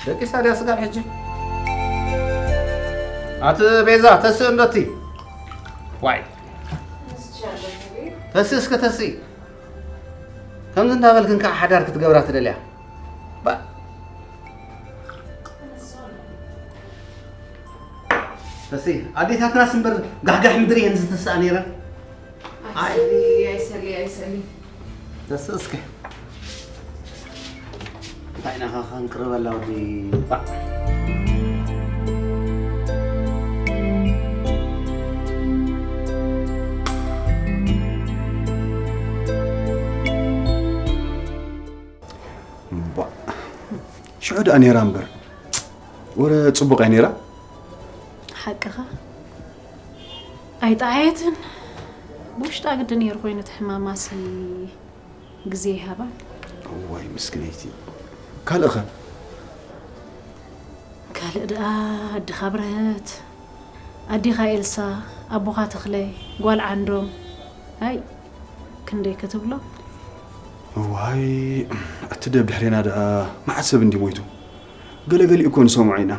ደቂሳ ድያ ስጋብ ሕጂ? ኣቲ ቤዛ፣ ተስእ እንዶ እቲ። ዋይ። ተስእ እስከ ተስእ። ከምዚ እንዳበልክን ከዓ ሓዳር ክትገብራ ትደልያ? ባ-፣ ተስእ፣ ኣዴታትናስ እምበር ጋሕጋሕ ምድሪ እየን ዝተስኣ ነይረን። ኣይሰሊ፣ ኣይሰሊ፣ ኣይሰሊ። ተስእ እስከ። እንታይ ኢና ኸ ክንቅርበላ ወዲ ባዕ። እምቧእ። ሽዑ ደኣ ነይራ እምበር። ወረ ጽቡቕ እያ ነይራ። ሓቅኻ። ኣይጠዓየትን። ብውሽጣ ግዲ ነይሩ ኮይኑ እቲ ሕማማሲ ግዜ ይሃባ። እዋይ ምስኪነይቲ። ካልእኸ? ካልእ ደኣ ኣድኻ ብርህት፣ ኣዴኻ ኤልሳ፣ ኣቦኻ ተኽለ፣ ጓል ዓንዶም። ኣይ ክንደይ ክትብሎ። እዋይ፣ ኣቲ ደብ ድሕሬና ደኣ መዓት ሰብ እንዲ ሞይቱ። ገለገሊኡ እኮ ንሰምዖ ኢና፣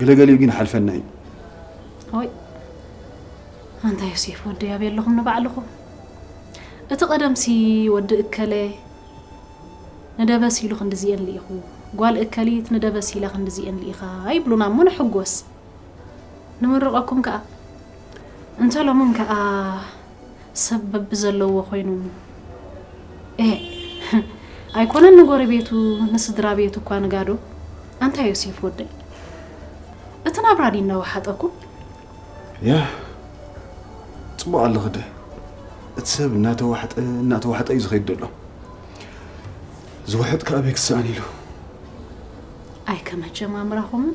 ገለገሊኡ ግን ሓልፈና እዩ። ኦይ፣ ኣንታ ዮሴፍ ወደይ፣ ኣበይ ኣለኹም ንባዕልኹም? እቲ ቀደምሲ ወዲ እከለ ንደበስ ኢሉ ክንድዚኤን ልኢኹ፣ ጓል እከሊት ንደበስ ኢላ ክንድዚኤን ልኢኻ ይብሉና እሞ ንሕጎስ። ንምርቐኩም ከኣ። እንተ ሎሙን ከኣ ሰብ በብዘለዎ ኮይኑ፣ ኤ፣ ኣይኮነን ንጎረቤቱ፣ ንስድራ ቤቱ እኳ ንጋዶ። ኣንታ ዮሴፍ ወደይ፣ እቲ ናብራ ድዩ እናወሓጠኩም? ያ፣ ጽቡቕ ኣለኺ ደ። እቲ ሰብ እናተዋሕጠ፣ እናተዋሕጠ እዩ ዝኸይድ ዘሎ። ዝውሕጥ ከኣ ኣበይ ክሰኣን ኢሉ። ኣይ ከመቸም ኣምራኹምን።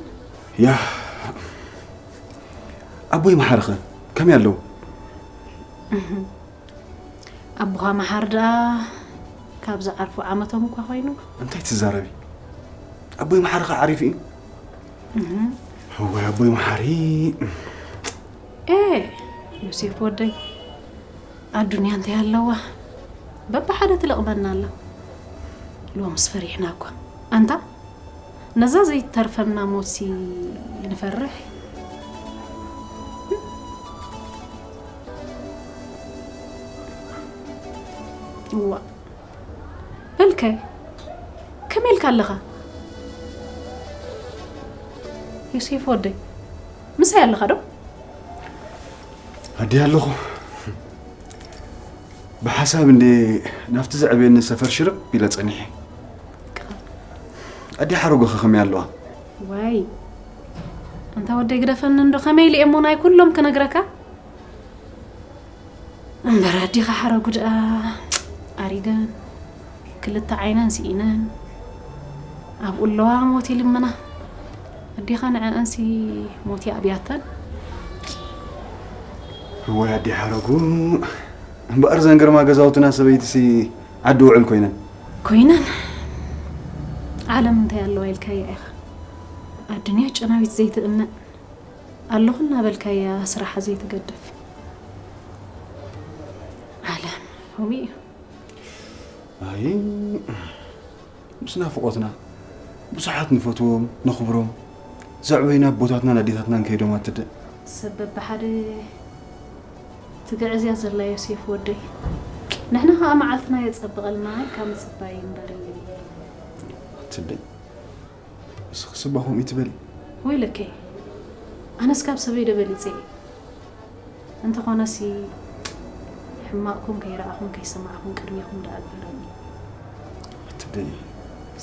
ያ፣ ኣቦይ መሓርኸ ከመይ ኣለዉ? እህ። ኣቦኻ መሓር ደኣ ካብ ዝዓርፉ ዓመቶም እኳ ኮይኑ። እንታይ ትዛረቢ? ኣቦይ መሓርኸ ዓሪፉ እዩ? እህ። እዋይ ኣቦይ መሓሪ። ኤ፣ ዮሴፍ ወደይ፣ ኣዱንያ እንታይ ኣለዋ? በብሓደ ትለቕመና ኣላ። ሎምስ ፈሪሕና እኳ። ኣንታ፣ ነዛ ዘይትተርፈና ሞትሲ ንፈርሕ። እዋ፣ በልከ፣ ከመይ ኢልካ ኣለኻ? ዮሴፍ ወደይ፣ ምሳይ ኣለኻ ዶ? ኣዲ ኣለኹ። ብሓሳብ እንዴ ናብቲ ዘዕበየኒ ሰፈር ሽርብ ኢለ ጸኒሐ። ኣዲ ሓረጎኸ ከመይ ኣለዋ? ዋይ፣ ኣንታ ወደይ ግደፈኒ እንዶ፣ ከመይ ኢለ እየ እሞ ናይ ኩሎም ክነግረካ? እምበር ኣዴኻ ሓረጉ ደኣ ኣሪገን፣ ክልተ ዓይነን ስኢነን፣ ኣብኡ ኣለዋ ሞት ይልምና። ኣዴኻ ንዐኣንሲ ሞት ይኣብያተን። እዋይ ኣዴ ሓረጉ፣ እምበኣር ዘን ግርማ ገዛውትና ሰበይትሲ ዓዲ ውዕል ኮይነን። ኮይነን። ዓለም እንታይ ኣለዋ ኢልካያ ኢኻ። ኣዱንያ ጨናዊት ዘይትእመን። ኣለኹ እናበልካያ ስራሓ ዘይትገድፍ። ዓለም ከምኡ እዩ። ኣይ፣ ምስ ናፍቖትና ብዙሓት ንፈትዎም፣ ነኽብሮም፣ ዘዕበዩና ኣቦታትናን ኣዴታትናን ከይዶም ኣትደ። ሰብ በብሓደ ትግዕዝያ ዘላ ዮሴፍ ወደይ። ንሕና ኸኣ መዓልትና የጸብቐልና ኢልካ ምጽባይ እምበር። ኣትደ። እስኺ ስባ ከምኡ ትበሊ። ወይለከይ፣ ኣነስ ካብ ሰበይ ዶ በሊጸ እየ? እንተኾነሲ፣ ሕማቕኩም ከይረኣኹን ከይሰማዕኹን ቅድሜኹም ደኣ ግበረኒ። ኣትደይ።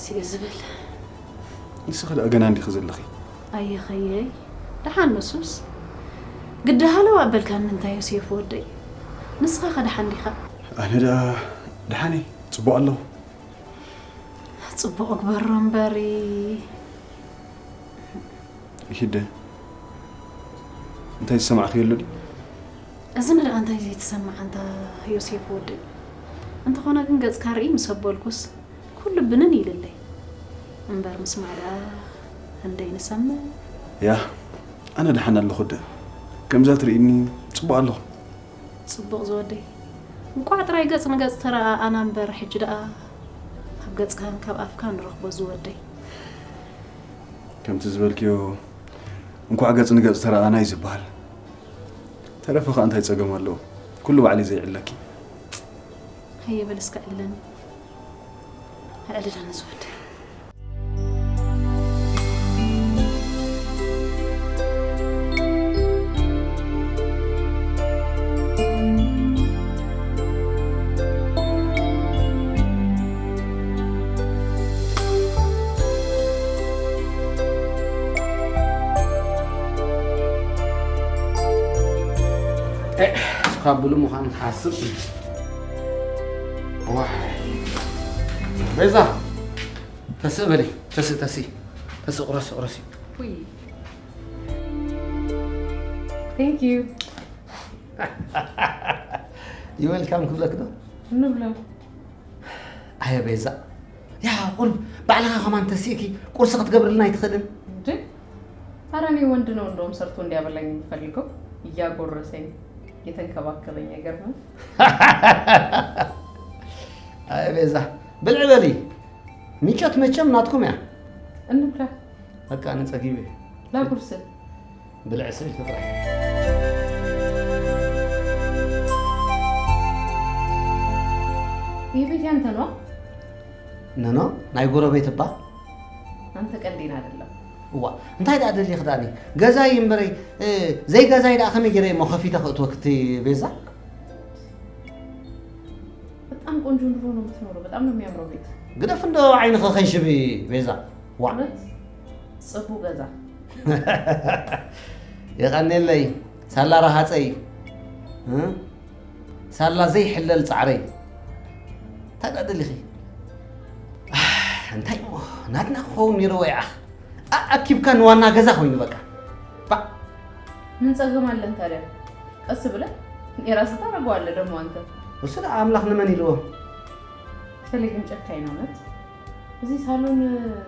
ስየ ዝብል። ንስኺ ደኣ ገና እንዲኺ ዘለኺ። ኣየኸየይ፣ ደሓን ንሱስ። ግዲ ሃለው ኣበልካኒ እንታይ ዮሴፍ ወደይ? ንስኻ ከ ደሓን ዲኻ? ኣነ ደኣ ደሓን እየ፣ ጽቡቕ ኣለኹ። ጽቡቕ ግበሮ እምበሪ። ይሂደ። እንታይ ዝሰማዕክዮ ኣሎ ድዩ? እዝኒ ደኣ እንታይ ዘይትሰማዕ ኣንታ ዮሴፍ ወደይ። እንተኾነ ግን ገጽካ ርኢ ምስ ኣበልኩስ ኩሉ ብንን ኢልለይ። እምበር ምስማዕ ደኣ ክንደይ ንሰምዕ። ያ፣ ኣነ ደሓን ኣለኹ ደ። ከምዛ ትርእይኒ ጽቡቕ ኣለኹ። ጽቡቕ ዝወደይ። እንቋዕ ጥራይ ገጽ ንገጽ ተረኣኣና እምበር፣ ሕጂ ደኣ ካብ ገጽካን ካብ ኣፍካን ንረኽቦ ዝወደይ። ከምቲ ዝበልክዮ፣ እንኳዕ ገጽ ንገጽ ተረኣና እዩ ዝበሃል። ተረፈ ኸኣ እንታይ ጸገም ኣለዎ? ኩሉ ባዕሊ ዘይዕለኪ። ሃየ በል እስከ ዕልለኒ። ኣዕልለኒ ዝወደይ። እስካ ብሉ ምዃኑ ትሓስብ። ዋይ። ቤዛ፣ ተስእ በሊ፣ ተስእ፣ ተስእ፣ ተስእ፣ ቁረሲ፣ ቁረሲ። ውይ። Thank you። You welcome ክብለክ ዶ? ንብሎ። ኣየ ቤዛ፣ ያ ቁል ባዕልኻ ከማን ተሲእኪ ቁርሲ ክትገብርልና ኣይትኽእልን? እንዴ? ኧረ እኔ ወንድ ነው እንደውም ሰርቶ እንዲያበላኝ የምፈልገው፣ እያጎረሰኝ፣ እየተንከባከበኝ። አይገርምም? ኣየ ቤዛ፣ ብልዒ በሊ። ምቾት መቸም ናትኩም እያ። እንብላ። በቃ፣ ኣነ ጸጊበ። ላጉርስ። ብልዒ ስኢልኪ ጥራሕ። ይህ ቤት ያንተ ነው? ኖኖ፣ ናይ ጎረቤት እባ። አንተ ቀልዴን አይደለም። እዋ፣ እንታይ ደኣ ደሊኺ ደኣኒ? ገዛይ እምበረይ፣ እ፣ ዘይገዛይ ደኣ ከመይ ገይረ እሞ ከፊተ ክእትወክቲ ቤዛ? በጣም ቆንጆ ኑሮ ነው የምትኖረው። በጣም ነው የሚያምረው ቤት። ግደፍ እንዶ ዓይንኺ ከይሽቢ ቤዛ። ዋ። እውነት ጽቡ ገዛ። የቐኔለይ፣ ሳላ ረሃፀይ፣ እ? ሳላ ዘይሕለል ፃዕረይ። እንታይ ደኣ ደሊኺ? ኣህ፣ እንታይ እሞ ናትና ክኸውን ነይርዎ ይዓኽ። ኣኣኪብካ ንዋና ገዛ ኮይኑ በቃ። ባዕ። ምን ጸገም አለን ታዲያ? ቀስ ብለህ የራስህ ታደርገዋለህ ደግሞ አንተ። እሱ ደኣ ኣምላኽ ንመን ኢልዎ? ሰሌ ግን ጨካኝ ነው እውነት። እዚህ ሳሎን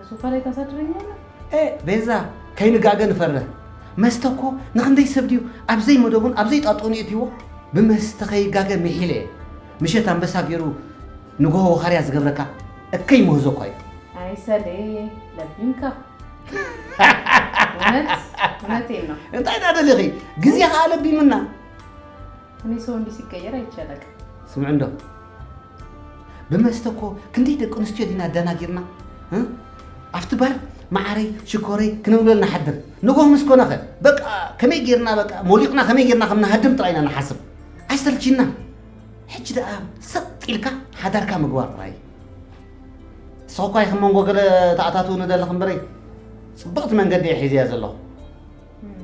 ሶፋ ላይ ታሳድረኛለህ? ኤ ቤዛ፣ ከይንጋገ ንፈርህ። መስተ እኮ ንኽንደይ ሰብ ድዩ ኣብ ዘይመደቡን ኣብ ዘይጣጥኡን የእትይዎ? ብመስተ ከይጋገ ምሒለ እየ። ምሸት ኣንበሳ ገይሩ ንግሆ ወኻርያ ዝገብረካ እከይ ምህዞ እኳ እዩ። አይ ሰሌ ለቢምካ። እውነት እውነቴን ነው። እንታይ ደኣ ደሊኺ? ግዜ ኸዓ ለቢምና። እኔ ሰው እንዲህ ሲቀየር አይቼ አላውቅም። ስምዒ እንዶ፣ ብመስተ እኮ ክንደይ ደቂ ኣንስትዮ ዲና ኣደናጊርና፣ እ? ኣብቲ ባር መዓረይ ሽኮረይ ክንብለል ንሓድር። ንግሆ ምስ ኮነኸ በቃ ከመይ ጌርና በቃ ሞሊቕና ከመይ ጌርና ከም ንሃድም ጥራይ ኢና ንሓስብ። ኣይሰልችና። ሕጂ ደኣ ሰጥ ኢልካ ሓዳርካ ምግባር ጥራይ። ንስኺ እኳ ኢኺ መንጎ ገለ ተኣታትውኒ ደለኺ እምበረይ፣ ጽብቕቲ መንገዲ እየ ሒዘያ ዘለኹ። እም።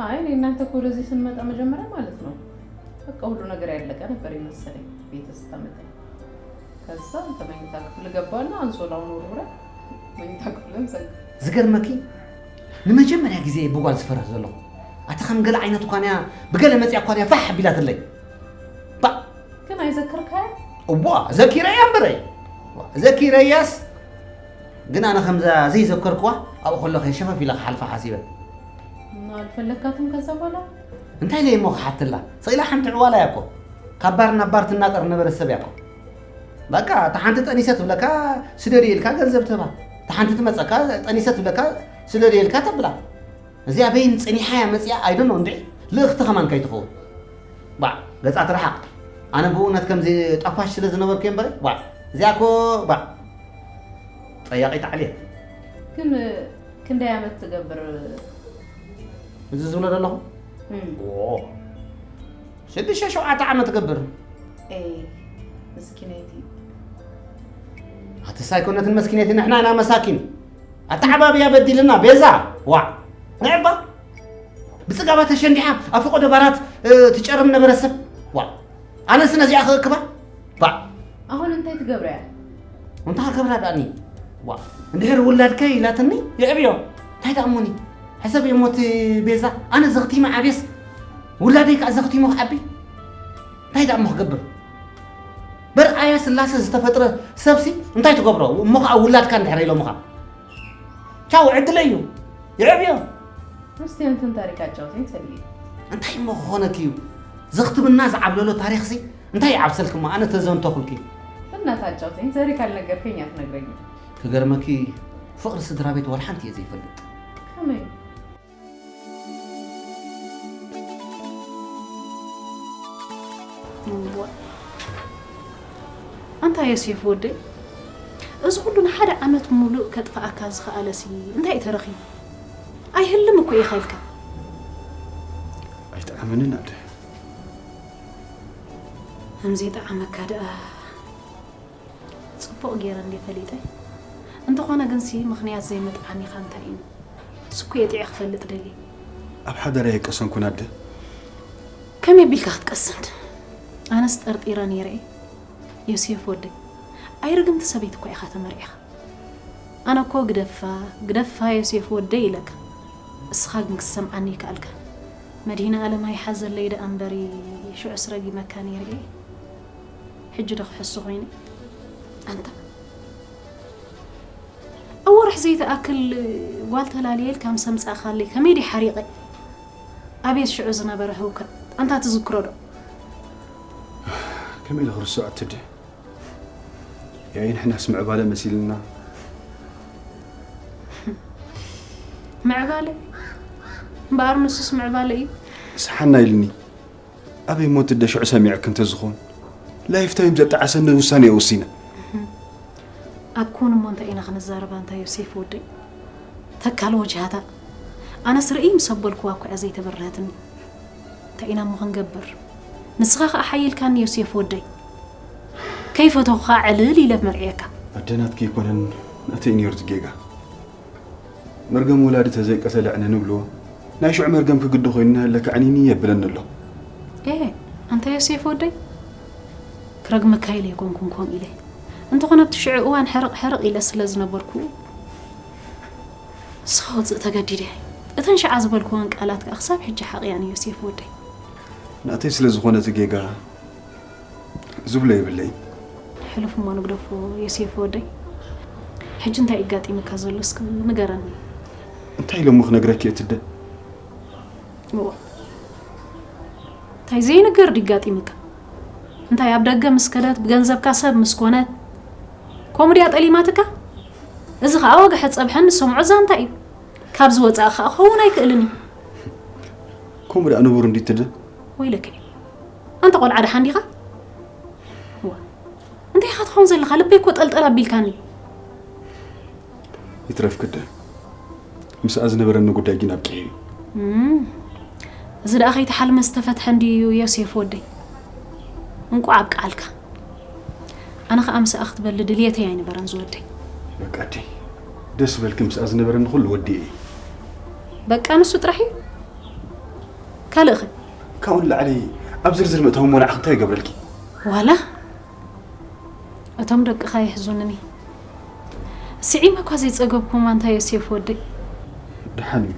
አይ እኔ እናንተ እኮ ወደዚህ ስንመጣ መጀመሪያ ማለት ነው በቃ ሁሉ ነገር ያለቀ ነበር የመሰለኝ ቤት ስታመጣኝ። ከዛ አንተ መኝታ ክፍል ገባና አንሶላውን ወርውረ መኝታ ክፍልን ዘጋ። ዝገርመኪ ንመጀመርያ ግዜ እየ ብጓል ዝፈርህ ዘለኹ። ኣታ ከም ገለ ዓይነት እኳ ንያ ብገለ መፅያ እኳ ንያ ፋሕ ኣቢላትለይ። ባ ግን ኣይዘከርካያ? እዋ ዘኪረያ እምበረይ። ዘኪረያስ ግን ኣነ ከምዛ ዘይዘከርክዋ ኣብኡ ከለኸ ሸፈፍ ኢለ ክሓልፋ ሓሲበ። እና አልፈለግካትም ከዛ በኋላ? እንታይ ኢለ እሞ ክሓትላ? ስቕ ኢላ ሓንቲ ዕዋላ እያ እኮ። ካብ ባር ናብ ባር ትናጠር ነበረት ሰብ እያ እኮ። በቃ እታ ሓንቲ ጠኒሰ ትብለካ ስደዲ ኢልካ ገንዘብ ትህባ። እታ ሓንቲ ትመፀካ ጠኒሰ ትብለካ ስደዲ ኢልካ ተብላ። እዚኣ በይን ፀኒሓ እያ መፂኣ ኣይደኖ እንድዒ ልእኽቲ ከማን ከይትኸውን። ባዕ ገፃ ትርሓቕ። ኣነ ብእውነት ከምዚ ጠፋሽ ስለ ዝነበርኩ እየ እምበረ ባዕ እዚኣ እኮ ባዕ ጠያቒት ዓልየት። ግን ክንደይ ዓመት ትገብር? እዚ ዝብሎ ዘለኹ እም። ዎ ሽዱሽተ ሸውዓተ ዓመት ትገብር። ኤይ ምስኪነይቲ። ኣትስ ኣይኮነትን መስኪነይቲ ንሕና ኢና መሳኪን። ኣተዓባብያ በዲልና ቤዛ ዋዕ ንዕባ ብፅጋባ ተሸንዲሓ ኣብ ፈቆዶ ባራት እ፣ ትጨርም ነበረ ሰብ ዋዕ ኣነስ ነዚኣ ክእክባ ባዕ አሁን እንታይ ትገብርያ? እንታይ ክገብራ ዳኒ ዋዕ እንድሕር ውላድከ ኢላትኒ ይዕብዮ እንታይ ደኣሞኒ ሕሰብ እሞ እቲ ቤዛ ኣነ ዘኽቲመ ዓብየስ ውላደይ ከዓ ዘኽቲሞ ክዓቢ እንታይ ደኣ እሞ ክገብር በርኣያ ስላሰ ዝተፈጥረ ሰብሲ እንታይ ትገብሮ እሞ ከዓ ውላድካ እንድሕር ኢሎምኻ ቻው ዕድለ እዩ ይዕብዮ እስቲ እንትን ታሪክ አጫውተኝ ሰልዬ። እንታይ እሞ ክኾነኪ እዩ ዘኽትምና ዝዓብለሎ ታሪኽሲ እንታይ ይዓብሰልክሞ ኣነ ተዘንተኹልኪ እናት አጫውተኝ ዘሪ ካልነገርከኝ አትነግረኝም። ክገርመኪ ፍቕሪ ስድራ ቤት ዋላ ሓንቲ እየ ዘይፈልጥ። ከመይ? እዋ። ኣንታ ዮሴፍ ወደይ፣ እዚ ኩሉ ንሓደ ዓመት ሙሉእ ከጥፍኣካ ዝኸኣለሲ እንታይ እዩ ተረኺቡ? ኣይህልም እኮ ኢኻ ኢልካ። ኣይጠዓመንን ኣደ። ከምዘይጠዓመካ ደኣ ጽቡቕ ገይረ እንድየ ፈሊጠ። እንተኾነ ግንሲ ምኽንያት ዘይምጥዓም ኢኻ እንታይ እዩ? ስኩ የጥዒ ክፈልጥ ደልየ። ኣብ ሓዳር ኣይቀሰንኩን ኣደ። ከመይ ኣቢልካ ክትቀስን? ኣነስ ጠርጢረ ነይረ እየ። ዮሴፍ ወደይ፣ ኣይርግምቲ ሰበይቲ እኳ ኢኻ ተመርዒኻ። ኣነ እኮ ግደፋ፣ ግደፋ ዮሴፍ ወደይ ኢለካ። እስኻ ግን ክትሰምዓኒ ይከኣልካ። መድሂነ ኣለም ኣይሓዘለይ ደኣ እምበሪ ሽዑስ ረጊመካ ነይረ እየ። ሕጂ ዶ ክሕሱ ኮይነ? ኣንታ ኣብ ወርሒ ዘይትኣክል ጓል ተላልየልካ ምስ ኣምጻእካለይ ከመይ ድየ ሓሪቐ? ኣቤት ሽዑ ዝነበረ ህውከት ኣንታ ትዝክሮ ዶ? ከመይ ኢለ ክርስዖ ኣትደ? ያይ ንሕናስ ምዕባለ መሲልና። ምዕባለ እምበኣር ንሱስ ምዕባለ እዩ። ስሓና ኢልኒ። ኣበይ እሞ ትደ ሽዑ ሰሚዐክ እንተዝኾን ላይፍ ታይም ዘጠዓሰኒ ውሳኔ እየ ወሲነ። ኣብ ኮን እሞ እንታይ ኢና ክንዛረብ ኣንታ ዮሴፍ ወደይ? ተካል ወጅሃታ ኣነስ ርእይ ምስ ኣበልክዋ እኮ እያ ዘይተበርሀትኒ። እንታይ ኢና እሞ ክንገብር? ንስኻ ኸኣ ሓይልካኒ ዮሴፍ ወደይ። ከይፈተኹኻ ዕልል ኢለ መርዕየካ። ኣደ ናትኪ ኣይኮነን ናተይ ነይሩ እቲ ጌጋ። መርገም ወላዲ ተዘይቀተለ ዕነ ንብልዎ ናይ ሽዑ መርገም ክግዲ ኮይኑ እናሃለካ ዕኒኒ የብለኒ ኣሎ። ኤ ኣንታ ዮሴፍ ወደይ ክረግመካ ኢለ ኣይኮንኩን ከምኡ ኢለ። እንተኾነ ኣብቲ ሽዑ እዋን ሕርቕ ሕርቕ ኢለ ስለ ዝነበርኩ ንስኻ ውፅእ ተገዲደ። እተን ሽዓ ዝበልክወን ቃላት ከዓ ክሳብ ሕጂ ሓቕያን ዮሴፍ ወደይ። ናተይ ስለ ዝኾነ እቲ ጌጋ ዝብሎ የብለይ። ሕሉፍ እሞ ንግደፎ ዮሴፍ ወደይ። ሕጂ እንታይ እጋጢምካ ዘሎ እስኪ ንገረኒ። እንታይ ኢሎሞ ክነግረኪ እየ ትደ? እዎ እንታይ ዘይንገር ድጋጢምካ? እንታይ ኣብ ደገ ምስ ከደት ብገንዘብካ ሰብ ምስ ኮነት ከምኡ ድያ ጠሊማትካ? እዚ ኸኣ ወግሐ ጸብሐን ንሰምዖ ዛንታ እዩ። ካብዚ ወጻኢ ኸኣ ክኸውን ኣይክእልን እዩ። ከምኡ ደኣ ንቡር እንዲ ትደ? ወይለከ ኣንተ ቆልዓ ደሓን ዲኻ? እዋ እንታይ ኢኻ ትኸውን ዘለኻ? ልበይ እኮ ጠልጠል ኣቢልካኒ። ይትረፍ ክደ ምስኣ ዝነበረኒ ጉዳይ ግን ኣብቂዑ እዩ። እዚ ደኣ ከይተሓልመ ዝተፈትሐ እንድዩ ዮሴፍ ወደይ። እንቋዕ ኣብቅዓልካ። ኣነ ኸኣ ምስኣ ክትበሊ ድልየተይ ኣይነበረን ዝወደይ። በቃ ኣደይ ደስ በልኪ ምስኣ ዝነበረኒ ኩሉ ወዲኤ እየ። በቃ ንሱ ጥራሕ እዩ። ካልእኸ? ካብኡ ንላዕሊ ኣብ ዝርዝር ምእታው እሞ ንዓኺ እንታይ ይገብረልኪ? ዋላ እቶም ደቅኻ የሕዙንኒ። ስዒመ እኳ ዘይጸገብኩም ኣንታ ዮሴፍ ወደይ። ደሓን እዩ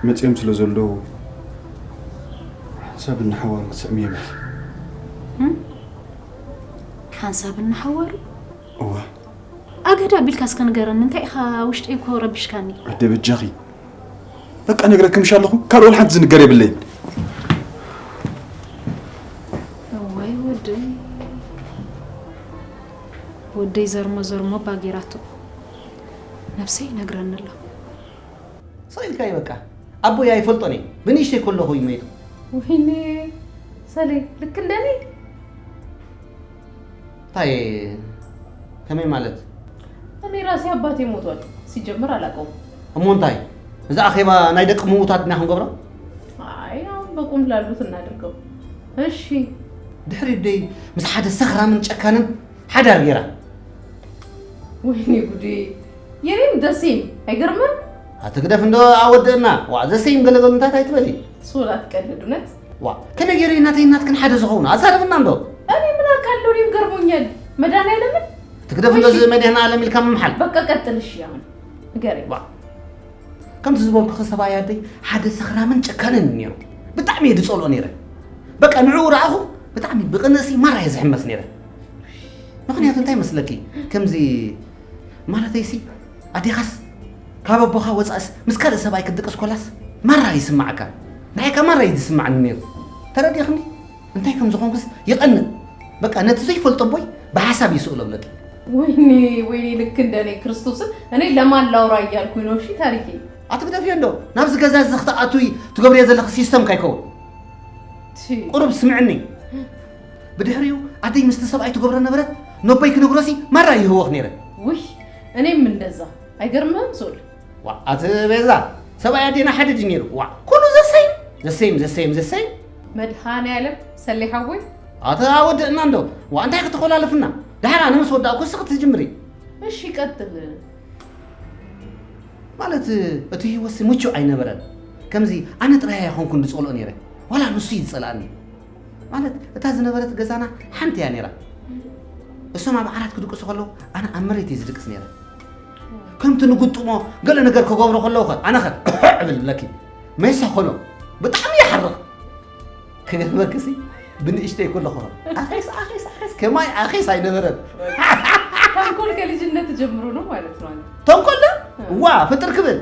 መጺኦም ስለ ዘለዉ ሓንሳብ እናሓዋሩ ክስዕሙ እዮም። እም? ሓንሳብ እናሓዋሩ? እዋ ኣገዳ ኣቢልካ እስከ ንገረኒ እንታይ ኢኻ ውሽጠይ እኮ ረቢሽካኒ። ኣደ በጃኺ በቃ ነግረኪ ምሽ ኣለኹ ካልእ ሓንቲ ዝንገር የብለይን። እዋይ ወደይ ወደይ ዘርሞ ዘርሞ ባጌራቶ ነብሰይ ይነግረኒ ኣሎ። ስቕ ኢልካዮ በቃ ኣቦይ ኣይፈልጦን እየ ብንእሽተይ ከለኹ እዩ መይቱ። ወይኔ ሰሌ ልክ እንደኔ እንታይ ከመይ ማለት? እኔ ራሴ አባቴ ሞቷል። ሲጀምር አላውቀውም። እሞ እንታይ እዚ ኣኼባ ናይ ደቂ ምዉታት ድና ክንገብሮ? አይ አሁን በቁም ላሉት እናድርገው። እሺ ድሕሪ ደይ ምስ ሓደ ሰኽራምን ጨካንን ሓዳር ገይራ። ወይኔ ጉዴ የኔም ደሴም አይገርምም? ኣትግደፍ እንዶ ኣወደእና ዋ ዘሰይም ገለገሉ እንታይ ኣይትበሊ። ሶላት ቀልድ እውነት። ዋ ከመይ ገይረ እናተይ እናትክን ሓደ ዝኸውን ኣዛረብና እንዶ። እኔ ምን አውቃለሁ እኔም ገርሞኛል። መድኃኒዓለምን ትግደፍ እንዶ እዚ መድህና ኣለም ኢልካ ምምሓል። በቃ ቀጥል እሺ አሁን ንገረኝ። ዋ ከምቲ ዝበልኩ ሰብኣይ ኣደይ ሓደ ሰኽራምን ጨካንን ነይሩ። ብጣዕሚ እየ ዝፀልኦ ነይረ። በቃ ንዕኡ ረኣኹ ብጣዕሚ ብቅንእሲ ማራ እየ ዝሕመስ ነይረ። ምኽንያቱ እንታይ መስለኪ ከምዚ ማለተይሲ ኣዴኻስ ካብ ኣቦኻ ወፃእስ ምስ ካልእ ሰብኣይ ክትድቅስ ኮላስ ማራ ይስማዓካ። ንዓይካ ማራ እዩ ዝስማዓኒ ነይሩ። ተረዲእኽኒ? እንታይ ከም ዝኾንኩስ ይቐንእ። በቃ ነቲ ዘይፈልጦ ኣቦይ ብሓሳብ ይስእሎ ብለኪ። ወይኔ ወይኔ፣ ልክ እንደኔ ክርስቶስን እኔ ለማን ላውራ እያልኩኝ ነው። እሺ ታሪኬ። ኣትግደፍዮ እንዶ፣ ናብዚ ገዛ እዚ ክትኣትዊ ትገብርዮ ዘለኺ ሲስተም ካይከውን። ቲ ቁሩብ ስምዕኒ። ብድሕሪኡ ኣደይ ምስቲ ሰብኣይ ትገብሮ ነበረት፣ ነቦይ ክነግሮሲ ማራ ይህወኽ ነይረ። ውይ፣ እኔም እንደዛ። አይገርምህም ሶል? ዋ ኣቲ ቤዛ፣ ሰብኣይ ኣዴና ሓደ ድዩ ነይሩ? ዋ ኩሉ ዘሰይም ዘሰይም ዘሰይም ዘሰይም። መድሃኔ ዓለም ሰሌ ሓወይ። ኣቲ ኣወድእና እንዶ። ዋ እንታይ ክትኾላለፍና? ደሓር ኣነ ምስ ወዳእኩ እስኺ ክትጅምሪ። እሺ ቀጥል። ማለት እቲ ህይወትሲ ምቹእ ኣይነበረን። ከምዚ ኣነ ጥራይ ኣይኮንኩን ዝጸልኦ ነይረ፣ ዋላ ንሱ እዩ ዝጸልኣኒ። ማለት እታ ዝነበረት ገዛና ሓንቲ እያ ነይራ። እሶም ኣብ ዓራት ክድቅሱ ከለዉ ኣነ ኣብ መሬት እየ ዝድቅስ ነይረ። ከምቲ ንግጥሞ ገለ ነገር ክገብሩ ከለዉ ኸ ኣነ ኸ እብል ብለኪ ሜሳ ኮኖ ብጣዕሚ ይሓርቕ። ክገርመክሲ ብንእሽተይ ከለኹ ኣኺስ ኣኺስ ኣኺስ ከማይ ኣኺስ ኣይነበረን። ተንኮል ከልጅነት ጀምሩ ነው ማለት ነው። ተንኮል ዶ? ዋ ፍጥር ክብል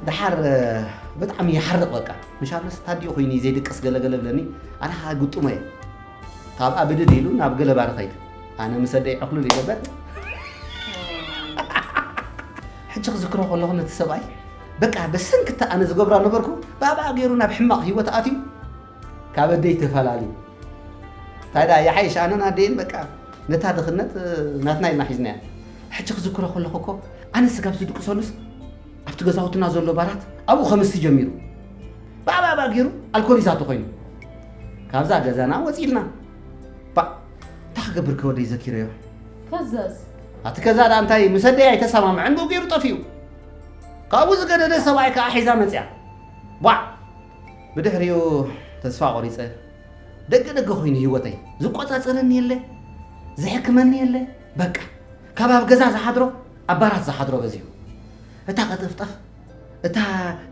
ደሓር ብጣዕሚ ይሓርቕ በቃ። ምሻለስ ታዲኡ ኮይኑ እዩ ዘይድቅስ ገለገለ ብለኒ። ኣነ ከዓ ግጥሞ እየ። ካብኣ ብድድ ኢሉ ናብ ገለባ ንኸይድ። ኣነ ምስ ኣደይ ዕኹሉል ይገበር። ሕጂ ክዝክሮ ከለኹ ነቲ ሰብኣይ በቃ በሰንክታ ኣነ ዝገብራ ነበርኩ ብኣብኣ ገይሩ ናብ ሕማቕ ህይወት ኣትዩ ካብ ኣደይ ተፈላልዩ። እንታይ ደኣ ይሓይሽ ኣነን ኣደይን በቃ ነታ ድኽነት ናትና ኢልና ሒዝናያ። ሕጂ ክዝክሮ ከለኹ እኮ ኣነ ስጋብ ዝድቅሰሉስ ኣብቲ ገዛውትና ዘሎ ባራት ኣብኡ ከምስቲ ጀሚሩ ብኣባባ ገይሩ ኣልኮል ይዛቱ ኮይኑ ካብዛ ገዛና ወፂልና። ባ እንታይ ክገብር ከወደይ ዘኪረዮ። ከዛስ ኣቲ ከዛ ደኣ እንታይ ምስ ኣደይ ኣይተሰማምዐን ብኡ ገይሩ ጠፊኡ። ካብኡ ዝገደደ ሰብኣይ ከዓ ሒዛ መፅያ። ቧዕ ብድሕሪኡ ተስፋ ቆሪፀ። ደገ ደገ ኮይኑ ህይወተይ ዝቆፃፀረኒ የለ ዝሕክመኒ የለ። በቃ ካብ ኣብ ገዛ ዝሓድሮ ኣብ ባራት ዝሓድሮ በዚሁ። እታ ቀጠፍጠፍ እታ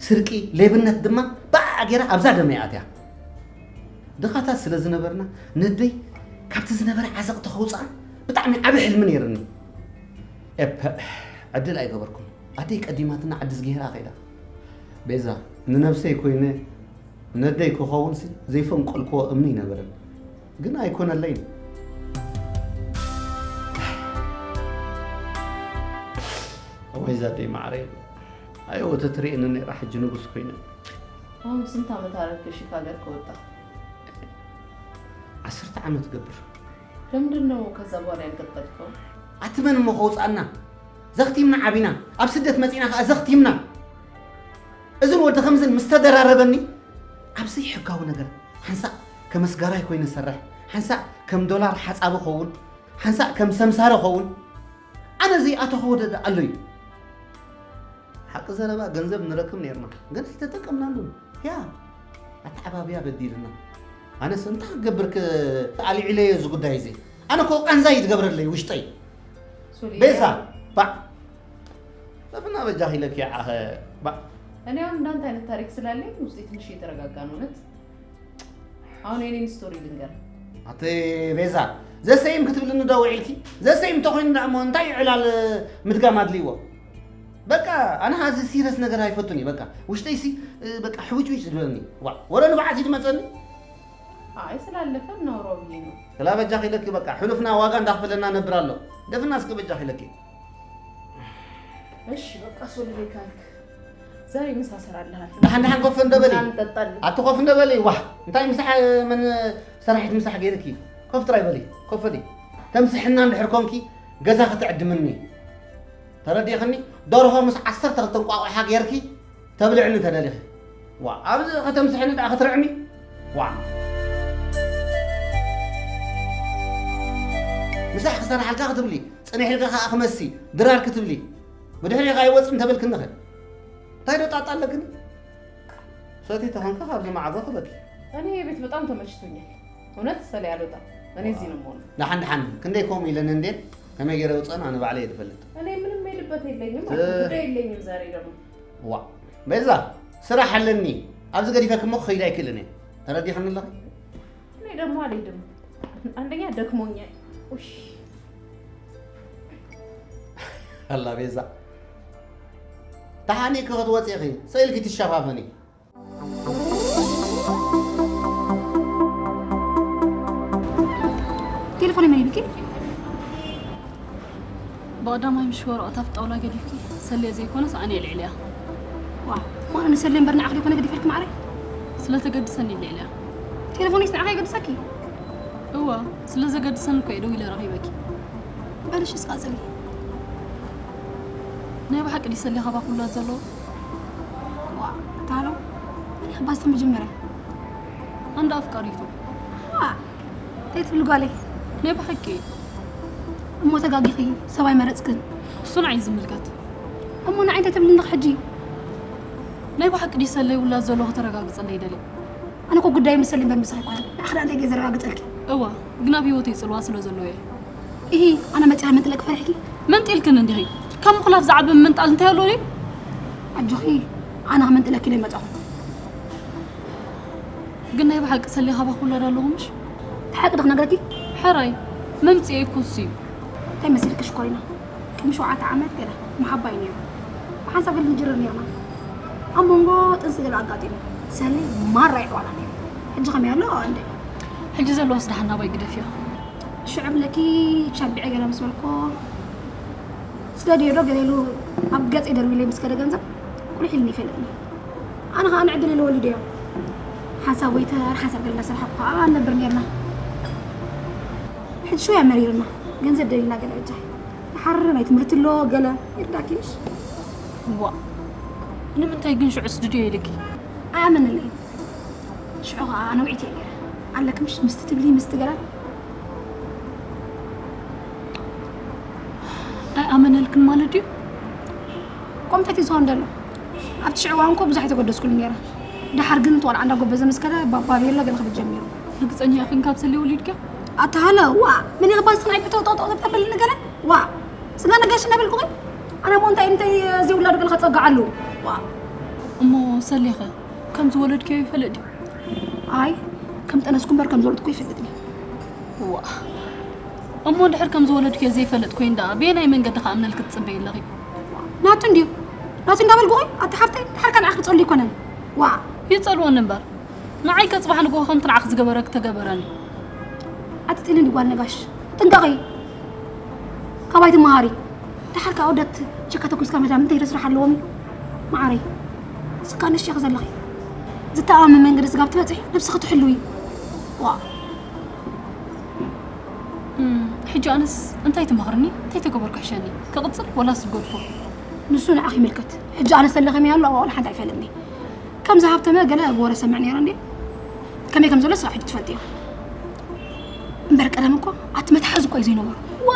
ስርቂ ሌብነት ድማ ብኣ ገይራ ኣብዛ ደመይ ኣትያ። ድኻታት ስለ ዝነበርና ነደይ ካብቲ ዝነበረ ዓዘቕቲ ከውፅኣ ብጣዕሚ ዓብ ሕልሚ ነይርኒ። ኤፐ ዕድል ኣይገበርኩም። ኣደይ ቀዲማትና ዓዲ ዝገሄራ ከይዳ። ቤዛ ንነብሰይ ኮይነ ነደይ ክኸውንሲ ዘይፈንቀልክዎ እምኒ ይነበረን ግን ኣይኮነለይን። እወይ ዛደይ ማዕረይ ኣይወተትርእየኒ ነይራ ሕጂ ንጉስ ኮይነ። አሁን ስንት ዓመት አረግሽ ከሀገር ከወጣ? ዓሰርተ ዓመት ገብር። ለምንድን ነው ከዛ በኋላ ያልቀጠልከው? ኣቲ መን እሞ ከውፅኣና ዘኽቲምና ዓቢና ኣብ ስደት መፂና ከዓ ዘኽቲምና። እዝን ወዲ ከምዝን ምስ ተደራረበኒ ኣብ ዘይሕጋዊ ነገር ሓንሳእ ከም ኣስጋራይ ኮይነ ሰርሕ ሓንሳእ ከም ዶላር ሓፃቢ ኸውን ሓንሳእ ከም ሰምሳሪ ኸውን። ኣነ ዘይኣተኸዎ ደደ ኣሎ እዩ። ሓቂ ዘረባ ገንዘብ ንረክብ ነርና ግን ኣይተጠቀምናሉን። ያ ኣተዓባብያ በዲልና። ኣነስ እንታይ ክገብር ኣልዒለዮ እዚ ጉዳይ እዚ። ኣነ እኮ ቃንዛ እዩ ትገብረለይ ውሽጠይ። ቤዛ ባዕ ለፍና በጃኺ ኢለኪ ዓኸ ባዕ። እኔ አሁን እንዳንተ አይነት ታሪክ ስላለኝ ውስጤ ትንሽ እየተረጋጋ ነው። እውነት አሁን የኔን ስቶሪ ልንገር። ኣቲ ቤዛ ዘሰይም ክትብልኒ ዶ ውዒልኪ? ዘሰይም እንተኾይኑ ደኣ እሞ እንታይ እዩ ዕላል ምድጋም ኣድልይዎ? በቃ ኣነ ሀዚ ሲረስ ነገር ኣይፈቱን እዩ። በቃ ውሽጠይ ሲ በቃ ሕውጭውጭ ዝበለኒ ዋ ወረ ንብዓት እዩ ዝመፀኒ። አይ ስላለፈ እናወራው ብዬ ነው። ስላ በጃኺ ኢለኪ በቃ ሕሉፍና ዋጋ እንዳኽፈለና ነብር ኣሎ። ደፍና እስኪ በጃኺ ኢለኪ። እሺ በቃ ሶልሌ ካልክ ዛሬ ምሳ ሰራልሃል። ደሓን ደሓን ኮፍ እንደ በሊ። ቡና ንጠጣለን። ኣቲ ኮፍ እንደ በሊ። ዋህ እንታይ ምሳሕ ምን ሰራሒት ምሳሕ ገይርኪ? ኮፍ ጥራይ በሊ። ኮፍ በሊ። ተምስሕና እንድሕር ኮንኪ ገዛ ክትዕድምኒ ተረዲኽኒ? ደርሆ ምስ ዓሰርተ ክልተ እንቋቑሖ ገይርኪ ተብልዕኒ ተደሊኺ። ዋ ኣብዚ ከተምስሕኒ ደኣ ክትርዕሚ? ዋ ምሳሕ ክሰርሓልካ ክትብሊ ጽኒሕ ኢልካ ከኣ ክመሲ ድራር ክትብሊ ብድሕሪኻ ኣይወጽን ተበልክኒ ኸ እንታይ ዶ ጣጣ ኣለክኒ? ሰቲ ተኾንካ ካብዚ ማዕዶ ክበኪ። እኔ ይሄ ቤት በጣም ተመችቶኛል። እውነት ሰሌ አልወጣም። እኔ እዚህ ነው የምሆነው። ደሓን ደሓን ክንደይ ከምኡ ኢለን እንዴ ከመይ ገይረ ውፅእን ኣነ ባዕለ እየ ዝፈልጥ። እኔ ምንም ሄድበት የለኝም ማለት ነው። ጉዳይ የለኝም ዛሬ ደግሞ። ዋ ቤዛ ስራሕ ኣለኒ ኣብዚ ገዲፈኪ እሞ ክኸይድ ኣይክእልን እየ። ተረዲኽኒ ኣለኺ? እኔ ደግሞ አልሄድም። አንደኛ ደክሞኛል። ውይ ኣላ ቤዛ ተሓኒእኪ ክትወፂ ኢኺ ስቕ ኢልኪ ትሸፋፈኒ። ቴሌፎን መን ኢሉኪ? ብቐዳማይ ምሽ ወረቐት ኣብቲ ጣውላ ገዲፍኪ፣ ሰልየ ዘይኮነስ ኣነ እየ ልዕልያ። ዋ፣ እሞ ኣነ ንሰልየ እምበር ንዓኺ ዘይኮነ ገዲፈልኪ ማዕረይ። ስለ ተገድሰኒ እየ ልዕልያ። ቴሌፎንስ ንዓኺ የገድሰኪ? እወ፣ ስለ ዘገድሰኒ እኮ እየ ደዊለ ረኺበኪ። በልሽ እስኻ ጽሊ። ናይ ብሓቂ ድዩ ሰልየ ካባኺ ውላድ ዘለዎ? ዋ፣ ታሎ። እኔ ኣባስተ መጀመርያ። ኣንዳ ኣፍቃሪቱ። ዋ፣ እንታይ ትብሊ ጓለይ? ናይ ብሓቂ። እሞ ተጋጊኺ፣ ሰብ ኣይመረጽክን። እሱ ንዓይ ዝምልከት። እሞ ንዓይ እንታይ ትብልኒ ሕጂ? ናይ ብሓቂ ድዩ ሰለይ ውላድ ዘሎ ከተረጋግጸለይ ይደሊ። ኣነ እኮ ጉዳይ መሰለኝ እምበር ምሳኺ ኣይኮነን። ንዓኺ ደኣ እንታይ ገይረ ዘረጋግጸልኪ? እዋ፣ ግን ኣብ ህይወተይ ጽልዋ ስለ ዘለዎ እየ። ኢሂ፣ ኣነ መጺኣ መንጥለኪ ፈሪሕኪ? መንጢልክን እንዲኺ። ካብ ምኹላፍ ዝዓቢ ምንጣል እንታይ ኣሎ ድዩ? ኣጆኺ፣ ኣነ ክመንጥለኪ ኢለ ኣይመጻኹን። ግን ናይ ብሓቂ ሰልየ ካባኺ ውላድ ኣለዎ ምሽ? እቲ ሓቂ ዶ ክነግረኪ? ሕራይ፣ መምጽኤ እኮ እሱ እዩ። እንታይ መሲልኪ ሽኮሪና? ቅድሚ ሸውዓተ ዓመት ገለ መሓባይ ነይሩ። ብሓንሳብ ገለ ንጅርር ነይርና። ኣብ መንጎ ጥንሲ ገለ ኣጋጢሙ። ሰሊ ማራ ይሕዋና ነይሩ። ሕጂ ከመይ ኣሎ? እንደ ሕጂ ዘለዋስ ደሓን ናባይ ግደፍዮ። ሽዑ ብለኪ ቻቢዐ ገለ ምስ በልኮ፣ ስደድዮ ዶ ገለ ኢሉ ኣብ ገጸይ ደርቢለይ ምስ ከደ ገንዘብ ቁልሕ ኢልኒ ይፈልጥኒ። ኣነ ኸኣ ንዕድል ኢለ ወሊደዮ። ሓንሳብ ወይተር፣ ሓንሳብ ገለ እናሰርሓ ኸኣ ንነብር ነይርና። ሕጂ ሽወያ መሪርና። ገንዘብ ደሊና ገለ በጃ። ድሓር ናይ ትምህርቲ ኣሎ፣ ገለ ይርዳእኪ ምሽ? እዋእ፣ ንምንታይ ግን ሽዑ ስደድዮ ኢልኪ? ኣያምንለይ። ሽዑ ኸኣ ነዊዒት እየ ነይረ። ኣለኪ ምሽ ምስቲ ትብሊ፣ ምስቲ ገለ? ኣይኣመነልክን ማለት ድዩ? ከምኡ እንታይ እዩ ዝኸውን ዘሎ? ኣብቲ ሽዑ እዋን እኮ ብዙሕ ኣይተገደስኩሉን ነይረ። ደሓር ግን እቲ ቆልዓ እንዳጎበዘ ምስ ከደ፣ ባባ ቤሎ ገለ ክብል ጀሚሩ። ርግጸኛ ኢኽን ካብ ሰልየ ወሊድክዮ? ኣታ ሃለ፣ ዋእ፣ መን እዩ ባስን ኣይብቶ ጠቕጠቕ ተብልኒ ገለ? ዋእ፣ ስጋ ነጋሽ እናበልኩ ግን፣ ኣነ እሞ እንታይ፣ እንታይ ዘይውላዱ ገለ ከጸግዓሉ? ዋእ። እሞ ሰልየኸ ከም ዝወለድክዮ ይፈልጥ ድዩ? ኣይ፣ ከም ጠነስኩ እምበር ከም ዝወለድኩ ይፈልጥኒ። ዋእ። እሞ እንድሕር ከም ዝወለድክዮ ዘይፈልጥ ኮይኑ ደኣ፣ በየናይ መንገዲ ክኣምነልኪ ትጽበዪ ኣለኺ? ናቱ እንድዩ። ናቱ እንዳበልኩ ቆይ፣ ኣታ ሓፍተይ፣ ድሓር ከኣ ንዓኺ ክጸልዎ ኣይኮነን። ዋእ። ይጸልወኒ እምበር፣ ንዓይ ከ ጽባሕ ንግሆ ከምቲ ንዓኺ ዝገበረኪ ተገበረኒ። ኣቲ ጥሊ እንዲ ጓል ነጋሽ፣ ጥንቀቒ። ካባይ ትመሃሪ። ደሓር ከኣ ወደት ቸካ ተኩስካ መዳም እንታይ ስራሕ ኣለዎም? መዓረይ። ስካ ንእሽቶ ኢኺ ዘለኺ። ዝተኣማመን መንገዲ ስጋብ ትበጽሒ ነብስኺ ትሕልዊ። ዋእ። እም፣ ሕጂ ኣነስ እንታይ ትመኽርኒ? እንታይ ተገበርኩ ሕሸኒ? ክቕጽል ወላስ ዝገድፎ? ንሱ ንዓኺ ይምልከት። ሕጂ ኣነ ሰለ ከመይ ኣሎ ኣብኣ ወላ ሓንቲ ኣይፈልጥኒ። ከም ዝሃብተመ ገለ ብወረ ሰምዕ ነይረ እንዴ? ከመይ ከም ዘሎ ስራሕ ሕጂ ትፈልጥዮ። እምበር ቀደም እኮ ኣቲ መትሓዚ እኮ እዩ ዘይነበሮ። ዋ፣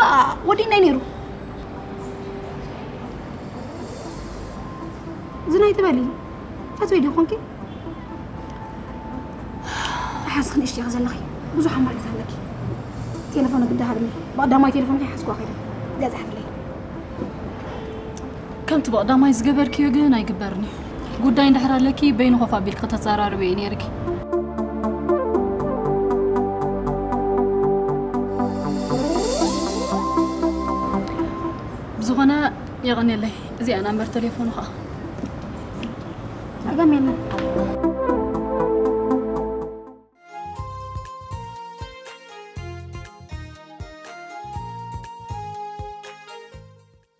ወዲናይ ነይሩ። እዚ ናይ ትበሊ ፈትወይ ዶ ኮንኪ? ተሓዝኺ ንእሽቶ ኢኺ ዘለኺ። ብዙሕ ኣማራጺ ኣለኪ። ቴሌፎን ግዳ ሃብኒ። ብቐዳማይ ቴሌፎን ከይሓዝኩዋ ከይደ። ገዛ ሓፍለይ። ከምቲ ብቐዳማይ ዝገበርክዮ ግን ኣይግበርን እዩ። ጉዳይ እንድሕር ኣለኪ በይኑ ኮፍ ኣቢልኪ ከተዘራርብዮ እዩ ነይርኪ። ብዝኾነ የቐንየለይ። እዚኣ ናምበር ቴሌፎኑ ኸኣ። ጸገም የለን።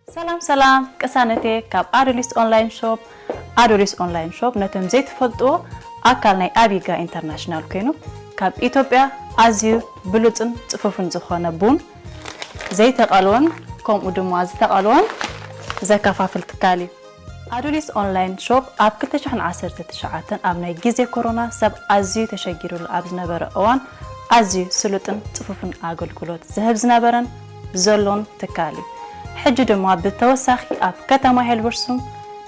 ሰላም ሰላም፣ ቅሳነቴ ካብ ኣዶሊስ ኦንላይን ሾፕ። ኣዶሊስ ኦንላይን ሾፕ ነቶም ዘይትፈልጥዎ ኣካል ናይ ኣቢጋ ኢንተርናሽናል ኮይኑ ካብ ኢትዮጵያ ኣዝዩ ብሉጽን ጽፉፍን ዝኾነ ቡን ዘይተቐልወን ከምኡ ድማ ዝተቐልወን ዘከፋፍል ትካል እዩ። ኣዶሊስ ኦንላይን ሾፕ ኣብ ክልተ ሽሕን ዓሰርተ ትሽዓተን ኣብ ናይ ግዜ ኮሮና ሰብ ኣዝዩ ተሸጊሩሉ ኣብ ዝነበረ እዋን ኣዝዩ ስሉጥን ጽፉፍን ኣገልግሎት ዝህብ ዝነበረን ዘሎን ትካል እዩ። ሕጂ ድማ ብተወሳኺ ኣብ ከተማ ሄልበርሱም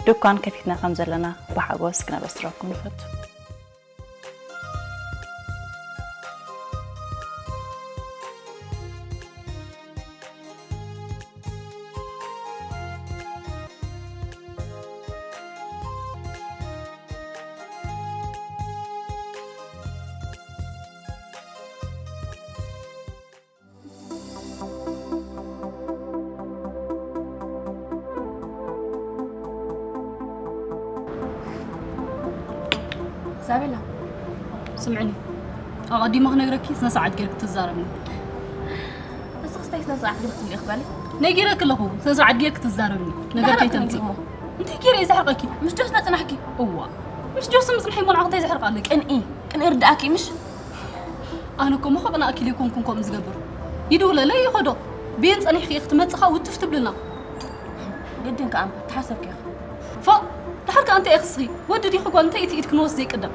ድኳን ከፊትና ከም ዘለና ብሓጎስ ክነበስረኩም ንፈቱ። ኢዛቤላ፣ ስምዕኒ፣ ኣቐዲመ ክነግረኪ ስነ ስርዓት ጌርኪ ትዛረብኒ። ንስኺስ እንታይ ስነ ስርዓት ጌርኪ ትብሊ ኢኺ ጓለይ? ነጊረኪ ኣለኹ፣ ስነ ስርዓት ጌርኪ ትዛረብኒ። ነገር እንዳሓረቕኪ ከይተምጽኢ። ነጊርሞ። እንታይ ጌረ እየ ዘሕርቐኪ? ምስ ጆስ ነጽናሕኪ። እዋ። ምስ ጆስ ምጽንሐይ እሞ ንዓኹ እንታይ ዘሕርቕ ኣለኪ? ቅንኢ፣ ቅንኢ ርድኣኪ ምሽ? ኣነ እኮ እሞ ከቕናእኪ ኢለ ኣይኮንኩን ከምኡ ዝገብር። ይድውለለይ ይኸዶ። ብየን ጸኒሕኪ ኢኺ ትመጽኻ ውትፍ ትብልና። ግድን ከኣ እምበር፣ ተሓሰብኪ ኢኺ። ፎእ፣ ድሓር ከኣ እንታይ ኢኺ እስኺ? ወዲ ዲኺ ጓል እንታይ እቲ ኢድ ክንወስድ ዘይቅደም?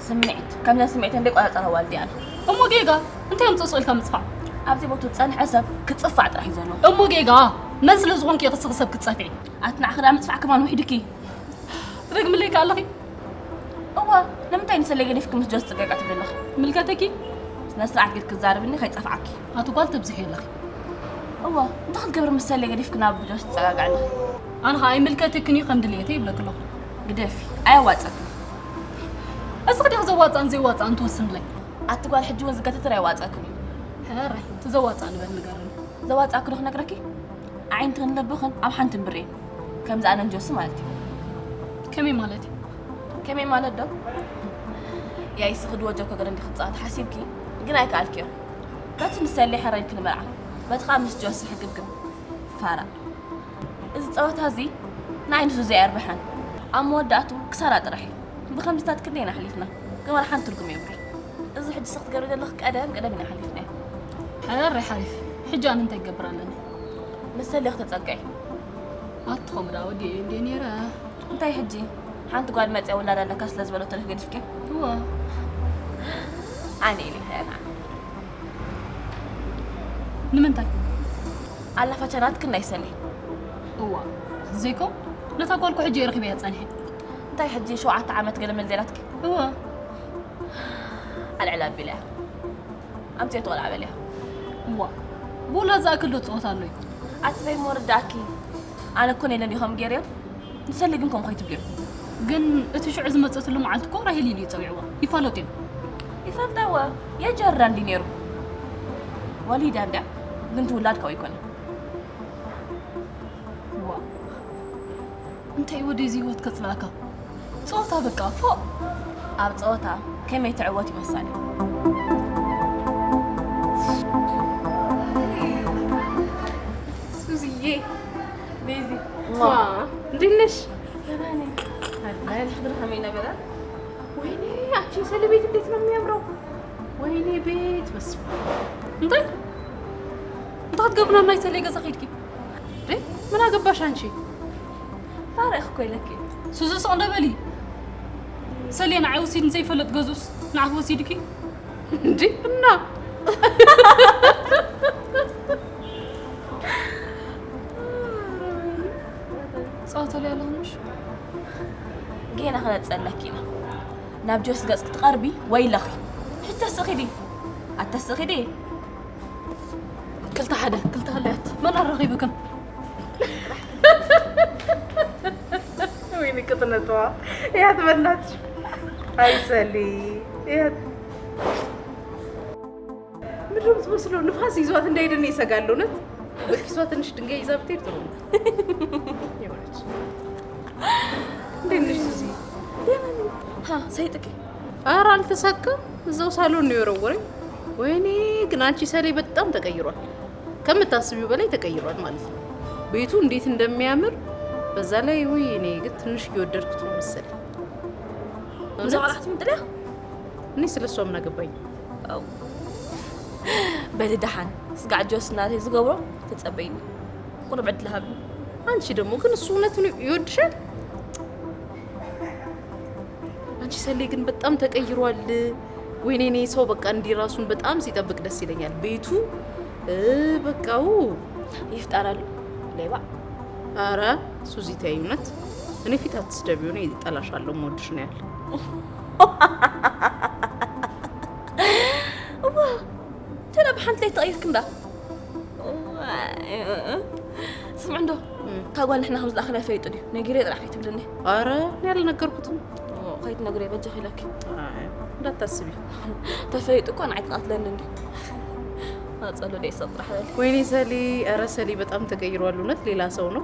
ስምዒት፣ ከምዘን ስምዒተን ዘይቆጻጸራ ኣዋልድ እየ ኣነ። እሞ ጌጋ፣ እንታይ ኣምጽኦ ስቕ ኢልካ ምጽፋዕ? ኣብዚ ቦቱ ዝጸንሐ ሰብ ክጽፋዕ ጥራሕ እዩ ዘለዎ። እሞ ጌጋ፣ መን ስለ ዝኾንኪ ኢኺ እስኺ ሰብ ክትጸፍዒ? ኣቲ ንዓኺ ደኣ ምጽፋዕ ከማን ውሒዱኪ። ትደግምለይ ከ ኣለኺ? እወ፣ ንምንታይ ንሰለይ ገዲፍኪ ምስ ጆስ ትጽገጋ ትብሊ ኣለኺ? ምልከተኪ? ስነ ስርዓት ጌርኪ ትዛረብኒ ከይጸፍዓኪ። ኣቲ ጓል ተብዝሒ ኣለኺ። እወ፣ እንታይ ክትገብሪ ምስ ሰለይ ገዲፍኪ ናብ ጆስ ትጸጋግዒ ኣለኺ? ኣነ ኸኣ ኣይምልከተክን እዩ ከም ድልየተይ ይብለኪ ኣለኹ። ግደፊ፣ ኣየዋጽኣክን። እስኺ ዲኺ ዘዋጽኣን ዘየዋጽኣን ትወስንለይ? ኣቲ ጓል ሕጂ እውን ዝገትትር ኣየዋጽኣክን እዩ። ሕራይ፣ እቲ ዘዋጽኣ ንበል ንገርኒ። ዘዋጽኣኪ ዶ ክነግረኪ? ኣዒንትኽን ልብኽን ኣብ ሓንቲ እምብር እየን። ከምዚ ኣነን ጆሲ ማለት እዩ። ከመይ ማለት እዩ? ከመይ ማለት ዶ? ያይ ስኽድዎ ጆኮ ገለ እንዲ ክትጻወት ሓሲብኪ፣ ግን ኣይከኣልክዮ። በቲ ምስ ሰሌ ሕራይ ክንመርዓ፣ በቲ ኸኣ ምስ ጆሲ ሕግብግብ። ፋራ። እዚ ጸወታ እዚ ንዓይ ንሱ ዘየርብሐን። ኣብ መወዳእቱ ክሳራ ጥራሕ እዩ። ብኸምዚታት ክንደይ ኢና ሓሊፍና። ግን ዋላ ሓንቲ ትርጉም የብሉን። እዚ ሕጂ ስኽ ትገብሪ ዘለኺ ቀደም ቀደም ኢና ሓሊፍናዮ። ሕራይ ሓሪፍ። ሕጂ ኣነ እንታይ ክገብር ኣለኒ? መሰሊ ክትጸግዒ። ኣቲ ከምኡ ደኣ ወዲኤ እንድየ ነይረ። እንታይ ሕጂ? ሓንቲ ጓል መጽያ ውላድ ኣለካ ስለ ዝበለቶ ዲኺ ገዲፍክያ? እወ። ኣነ ኢለ ከኣ ንዓ። ንምንታይ? ኣላፋቻ ናትክን ናይ ሰሌ። እዋ፣ ዘይኮ፣ ነታ ጓል እኮ ሕጂ እየ ረኺበያ ጸኒሐ። እንታይ ሕጂ ሸውዓተ ዓመት ገለ መል ዘይናትኪ? እዋ። ኣልዕል ኣቢለያ። ኣምጽኦ ትቆልዓ በልያ። እዋ፣ ብውላድ ዝኣክል ዶ ጸወታ ኣሎ እዩ? ኣቲ በይ እሞ ርዳእኪ። ኣነ እኮ ነይለ እንዲኹም ገይረዮም። ንሰሊ ግን ከምኡ ከይትብልዮ። ግን እቲ ሽዑ ዝመጸትሉ መዓልቲ እኮ ራሄል ኢሉ እዩ ጸዊዕዋ። ይፋለጡ እዮም። ይፈልጣ እወ። የጀርዳ እንዲ ነይሩ። ወሊዳ እንድያ። ግን ትውላድ ካብኡ ኣይኮነን። ዋ። እንታይ እዩ ወደይ እዚ ህይወት ከጽልኣካ? ጸወታ በቃ፣ ፎእ! ኣብ ጸወታ ከመይ ትዕወት እዩ ወሳኒ። ሱዝዬ፣ ቤዚ፣ ዋ። ዋ፣ እንዴት ነሽ? ደህና ነኝ። አለን። ሕድር ከመይ ነበረ? ወይኔ፣ አንቺ ሰሌ ቤት እንዴት ነው የሚያምረው! ወይኔ ቤት፣ በስመ አብ። እንታይ? እንታይ ክትገብርና ናይ ሰሌ ገዛ ከይድኪ? እንዴ፣ ምን አገባሽ አንቺ? ፋራ እኮ ኢለኪ። ሱዚ ስቕ እንደ በሊ። ሰሌ ንዓይ ወሲድኒ ዘይፈልጥ ገዝኡስ ንዓኺ ወሲድኪ? እንዴ፣ እና? ጸወተሉ ያለሁንሽ? ጌና ክነጸለኪ ኢና። ናብ ጆስ ገጽ ክትቐርቢ ወይለኺ። ሕጂ ተስኺ ዲ? ኣተስኺ ዲ? ክልተ ሓደ፣ ክልተ ክልተ። መን ኣራኺብክም? ወይኒ ቅጥነትዋ። እያት በናትሽ። ኣይሰሊ። እያት። ምድሮም ትመስሎ ንፋስ ይዟት እንዳይደን ይሰጋል። እውነት በኪሷ ትንሽ ድንጋይ ይዛ ብትሄድ ጥሩ ነው። የሆነች። እንዴት ነሽ ሱዚ? ደህና ነኝ። ሃ፣ ሰይጥኪ? ኧረ አልተሳካም። እዛው ሳሎን ነው የወረወረኝ። ወይኔ ግን አንቺ ሰሌ በጣም ተቀይሯል። ከምታስቢው በላይ ተቀይሯል ማለት ነው። ቤቱ እንዴት እንደሚያምር በዛ ላይ ውይ እኔ ግን ትንሽ እየወደድኩት ነው መሰለኝ። እውነት? እዛ ቆልዓ ትምጥልያ? እኔ ስለ እሷ ምን አገባኝ? አው። በሊ ደሓን ስጋዕ ጆስ እናተይ ዝገብሮ ተጸበይኒ። ቁሩብ ዕድል ሃብኒ። አንቺ ደግሞ ግን እሱ እውነቱን ይወድሻል? አንቺ ሰሌ ግን በጣም ተቀይሯል። ወይኔ እኔ ሰው በቃ እንዲህ ራሱን በጣም ሲጠብቅ ደስ ይለኛል። ቤቱ እ፣ በቃው ይፍጠራሉ። ሌባ። አረ ሱዚ ተይ እውነት እኔ ፊት አትስደቢው፣ እኔ እጠላሻለሁ፣ የምወድሽ ነው ያለ። እዋ፣ ተላ ብሓንቲ ላይ ተቐይርክ እንዳ። ስምዕ እንዶ፣ እም። ካብ ጓል ንሕና ከም ዝለኣኽና ይፈይጡ ድዩ? ነጊረ ጥራሕ ከይትብልኒ። ኣረ፣ እኔ ኣልነገርኩትም። ኦ፣ ከይትነግሪ በጃኺ ኢለኪ። ኣይ፣ እንዳታስቢ። ተፈይጡ እኮ ንዓይ ትቐትለኒ እንዲ። ኣጸሎ ደይ ሰብ ጥራሕ በሊ። ወይኔ ሰሊ፣ ኣረ ሰሊ በጣም ተቀይሯል እውነት፣ ሌላ ሰው ነው።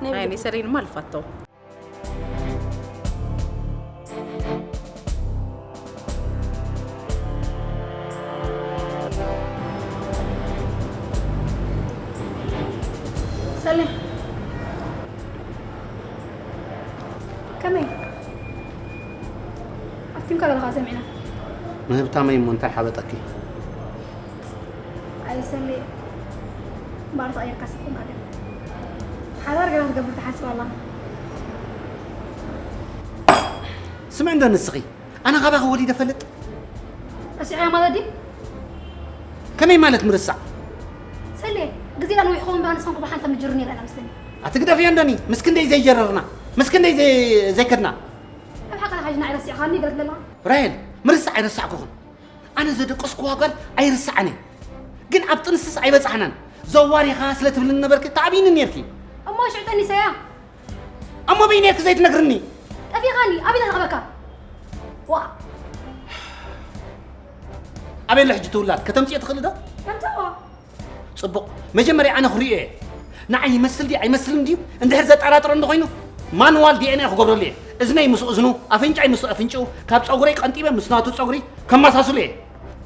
ናይ ኣይ፣ እኔ ብልክ። ሰሊንማ አልፋታው። ከመይ? ኣፍቲምካ ገለኻ ሰሚዕና። ምህብታመይ እሞ እንታይ ሓበጠኪ? ኣይሰምዕ። እምበኣር ተቐይርካ ሰብ ኮንካ ግን። ሓዳር ገና ትገብር ትሓስብ ኣላ። ስምዒ እንዶ ንስኺ፣ ኣነ ካባኺ ወሊደ ፈልጥ? ረሲዕያ ማለት ድዩ? ከመይ ማለት ምርሳዕ? ሰሌ፣ ግዜና ነዊሕ ክኸውን ብሃንስ ኮንኩ ብሓንሳብ ምጅሩ ነይረ ኢና መስለኒ። ኣቲ ግደፍዮ እንዶኒ፣ ምስ ክንደይ ዘይጀረርና፣ ምስ ክንደይ ዘይ- ዘይከድና። ኣብ ሓቀና ሓጅና ኣይረሲዕኻኒ ገለት ለላ። ራሄል፣ ምርሳዕ ኣይረሳዕኩኹን። ኣነ ዘደቀስኩዋ ጓል ኣይርስዓን እየ። ግን ኣብ ጥንስስ ኣይበጻሕናን። ዘዋሪኻ ስለ ትብልኒ ነበርኪ፣ ተኣቢኒ ነርኪ። እሞ ሽዑ ጠኒሰያ። እሞ በይ ነርኪ ዘይትነግርኒ? ጠፊኻኒ፣ ኣበይ ተረኽበካ? ዋ። ኣበይ ኣሎ ሕጂ እቲ ውላድ? ከተምጽኦ ትኽእሊ ዶ? ከምጽኦ። ጽቡቕ። መጀመርያ ኣነ ክርእዮ እየ። ንዓይ ይመስል ድዩ ኣይመስልን ድዩ? እንድሕር ዘጠራጥሮ እንተኾይኑ፣ ማንዋል ዲ ኤን ኤ ክገብረሉ እየ። እዝነይ ምስ እዝኑ፣ ኣፍንጫይ ምስ ኣፍንጭኡ፣ ካብ ጸጉረይ ቀንጢበ ምስ ናቱ ጸጉሪ ከመሳስሎ እየ።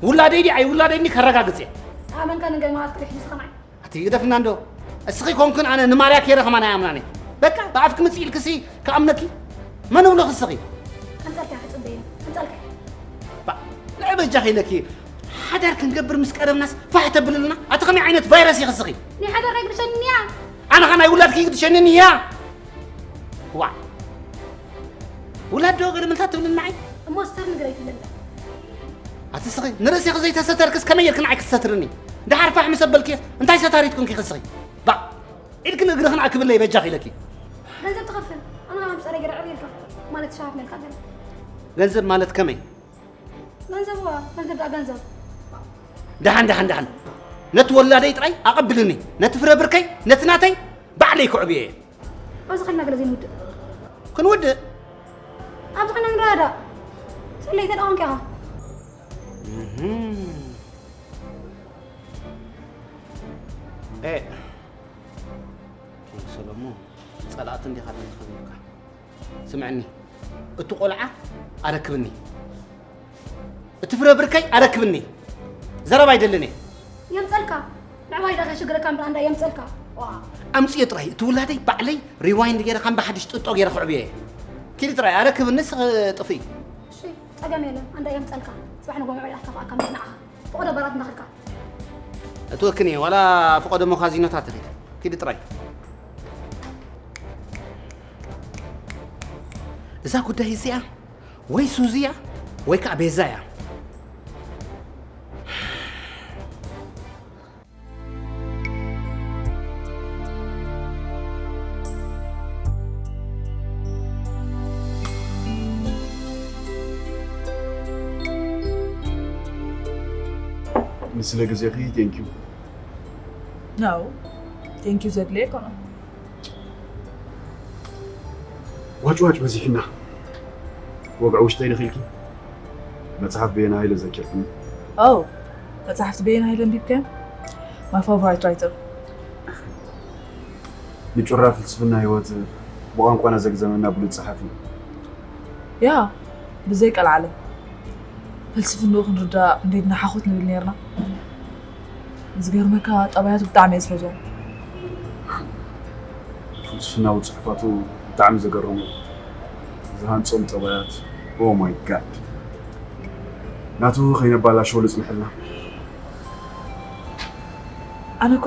ውላደይ ድዩ ኣይውላደይን ከረጋግጽ እየ። ኣመንካ ንገማት ክልሕ ዝሰማዕ። ኣቲ ግደፍና እንዶ። እስኺ ኮንክን ኣነ ንማርያ ኬረ ከማን ኣይኣምናን እየ። በቃ ብኣፍኪ ምጽእ ኢልክሲ ክኣምነኪ? መን እብሎኺ እስኺ? ቀንጸልካ ክጽበየኒ። ቀንጸልካ። ባ፣ ንዒ በጃኺ ኢለኪ። ሓዳር ክንገብር ምስ ቀረብናስ ፋሕ ተብልልና? ኣቲ ከመይ ዓይነት ቫይረስ ኢኺ እስኺ? ናይ ሓዳር ኣይግድሸንን እያ። ኣነ ኸ ናይ ውላድኪ ይግድሸንን እያ? ዋ። ውላድ ዶ ገለ ምንታ ትብልኒ ንዓይ? እሞ ስተር ንግረይ ትብለኒ። ኣቲ እስኺ ንርእስኺ ዘይተሰተርክስ ከመይ ጌርኪ ንዓይ ክትሰትርኒ? ደሓር ፋሕ ምስ ኣበልኪ እንታይ ሰታሪት ኮንኪ እስኺ? ባ። ኢድክን እግርኽን ኣክብለይ በጃኺ ኢለኪ። ገንዘብ ትኸፍል። ኣነ ኸኣ ምስ ጸረይ ገለ ዕር ኢልካ ማለት ሸሃት መልካ ገለ። ገንዘብ ማለት ከመይ? ገንዘብ ዋ፣ ገንዘብ ደኣ ገንዘብ። ደሓን ደሓን ደሓን። ነቲ ወላደይ ጥራይ ኣቐብልኒ። ነቲ ፍረ ብርከይ፣ ነቲ ናተይ ባዕለይ ክዕብዮ እየ። ኣብዚ ኸድና ገለ ዘይንውድእ። ክንውድእ? ኣብዚ ኸድና ንረዳዳእ። ሰለይ ተደኣ ኮንካ ኢኻ። እህ። ኤ። ሰለሞ፣ ጸላእቲ እንዲኻ ትኸውን ኢኻ። ስምዕኒ፣ እቲ ቆልዓ ኣረክብኒ። እቲ ፍረ ብርከይ ኣረክብኒ። ዘረባ ኣይደልን እየ። የምጸልካ። ምዕባይ ዳኻ ሽግረካ እምበር ኣንዳ የምጸልካ። ዋ። ኣምጽዮ ጥራይ። እቲ ውላደይ ባዕለይ ሪዋይንድ ገይረ ከም ብሓድሽ ጥጦ ገይረ ክዕብዮ እየ። ኪዲ ጥራይ ኣረክብኒ ስኽ ጥፍኢ። እሺ፣ ጸገም የለን። ኣንዳ የምጸልካ። ጽባሕ ንጎ ምዕባይ ኣካፍኣካ ምስ ንዓኻ። ፍቕዶ በራት እንዳኸድካ። እትወክን እየ ዋላ ፍቐዶ መኻዚኖታት ትኺድ ኪዲ ጥራይ። እዛ ጉዳይ እዚኣ ወይ ሱዚ እያ ወይ ከዓ ቤዛ እያ። ንስለ ግዜኺ ቴንኪዩ። No, thank you ዘድልየ ኣይኮነን። ዋጭዋጭ በዚሕና። ወግዒ ውሽጠይ ዶ ኺልኪ? መጽሓፍ በየነ ሃይለ ዘኪርክኒ። Oh, መጽሓፍቲ በየነ ሃይለ ኣንቢብካየን? My favorite writer። ንጩራ ፍልስፍና ህይወት ብቋንቋና ዘግዘመና ብሉጽ ጸሓፊ እዩ። ያ፣ ብዘይ ቀልዓለም ፍልስፍንኡ ክንርዳእ እንዴት ንሓኹት ንብል ኔርና። ዝገርመካ ጠባያቱ ብጣዕሚ እየ ዝፈትዎ። ፍልስፍናዊ ጽሑፋቱ ብጣዕሚ ዘገርሙ እዮም። ዝሃንጾም ጠባያት፣ oh my God፣ ናቱ ከይነባላሽወሉ ጽንሐልና። ኣነ እኳ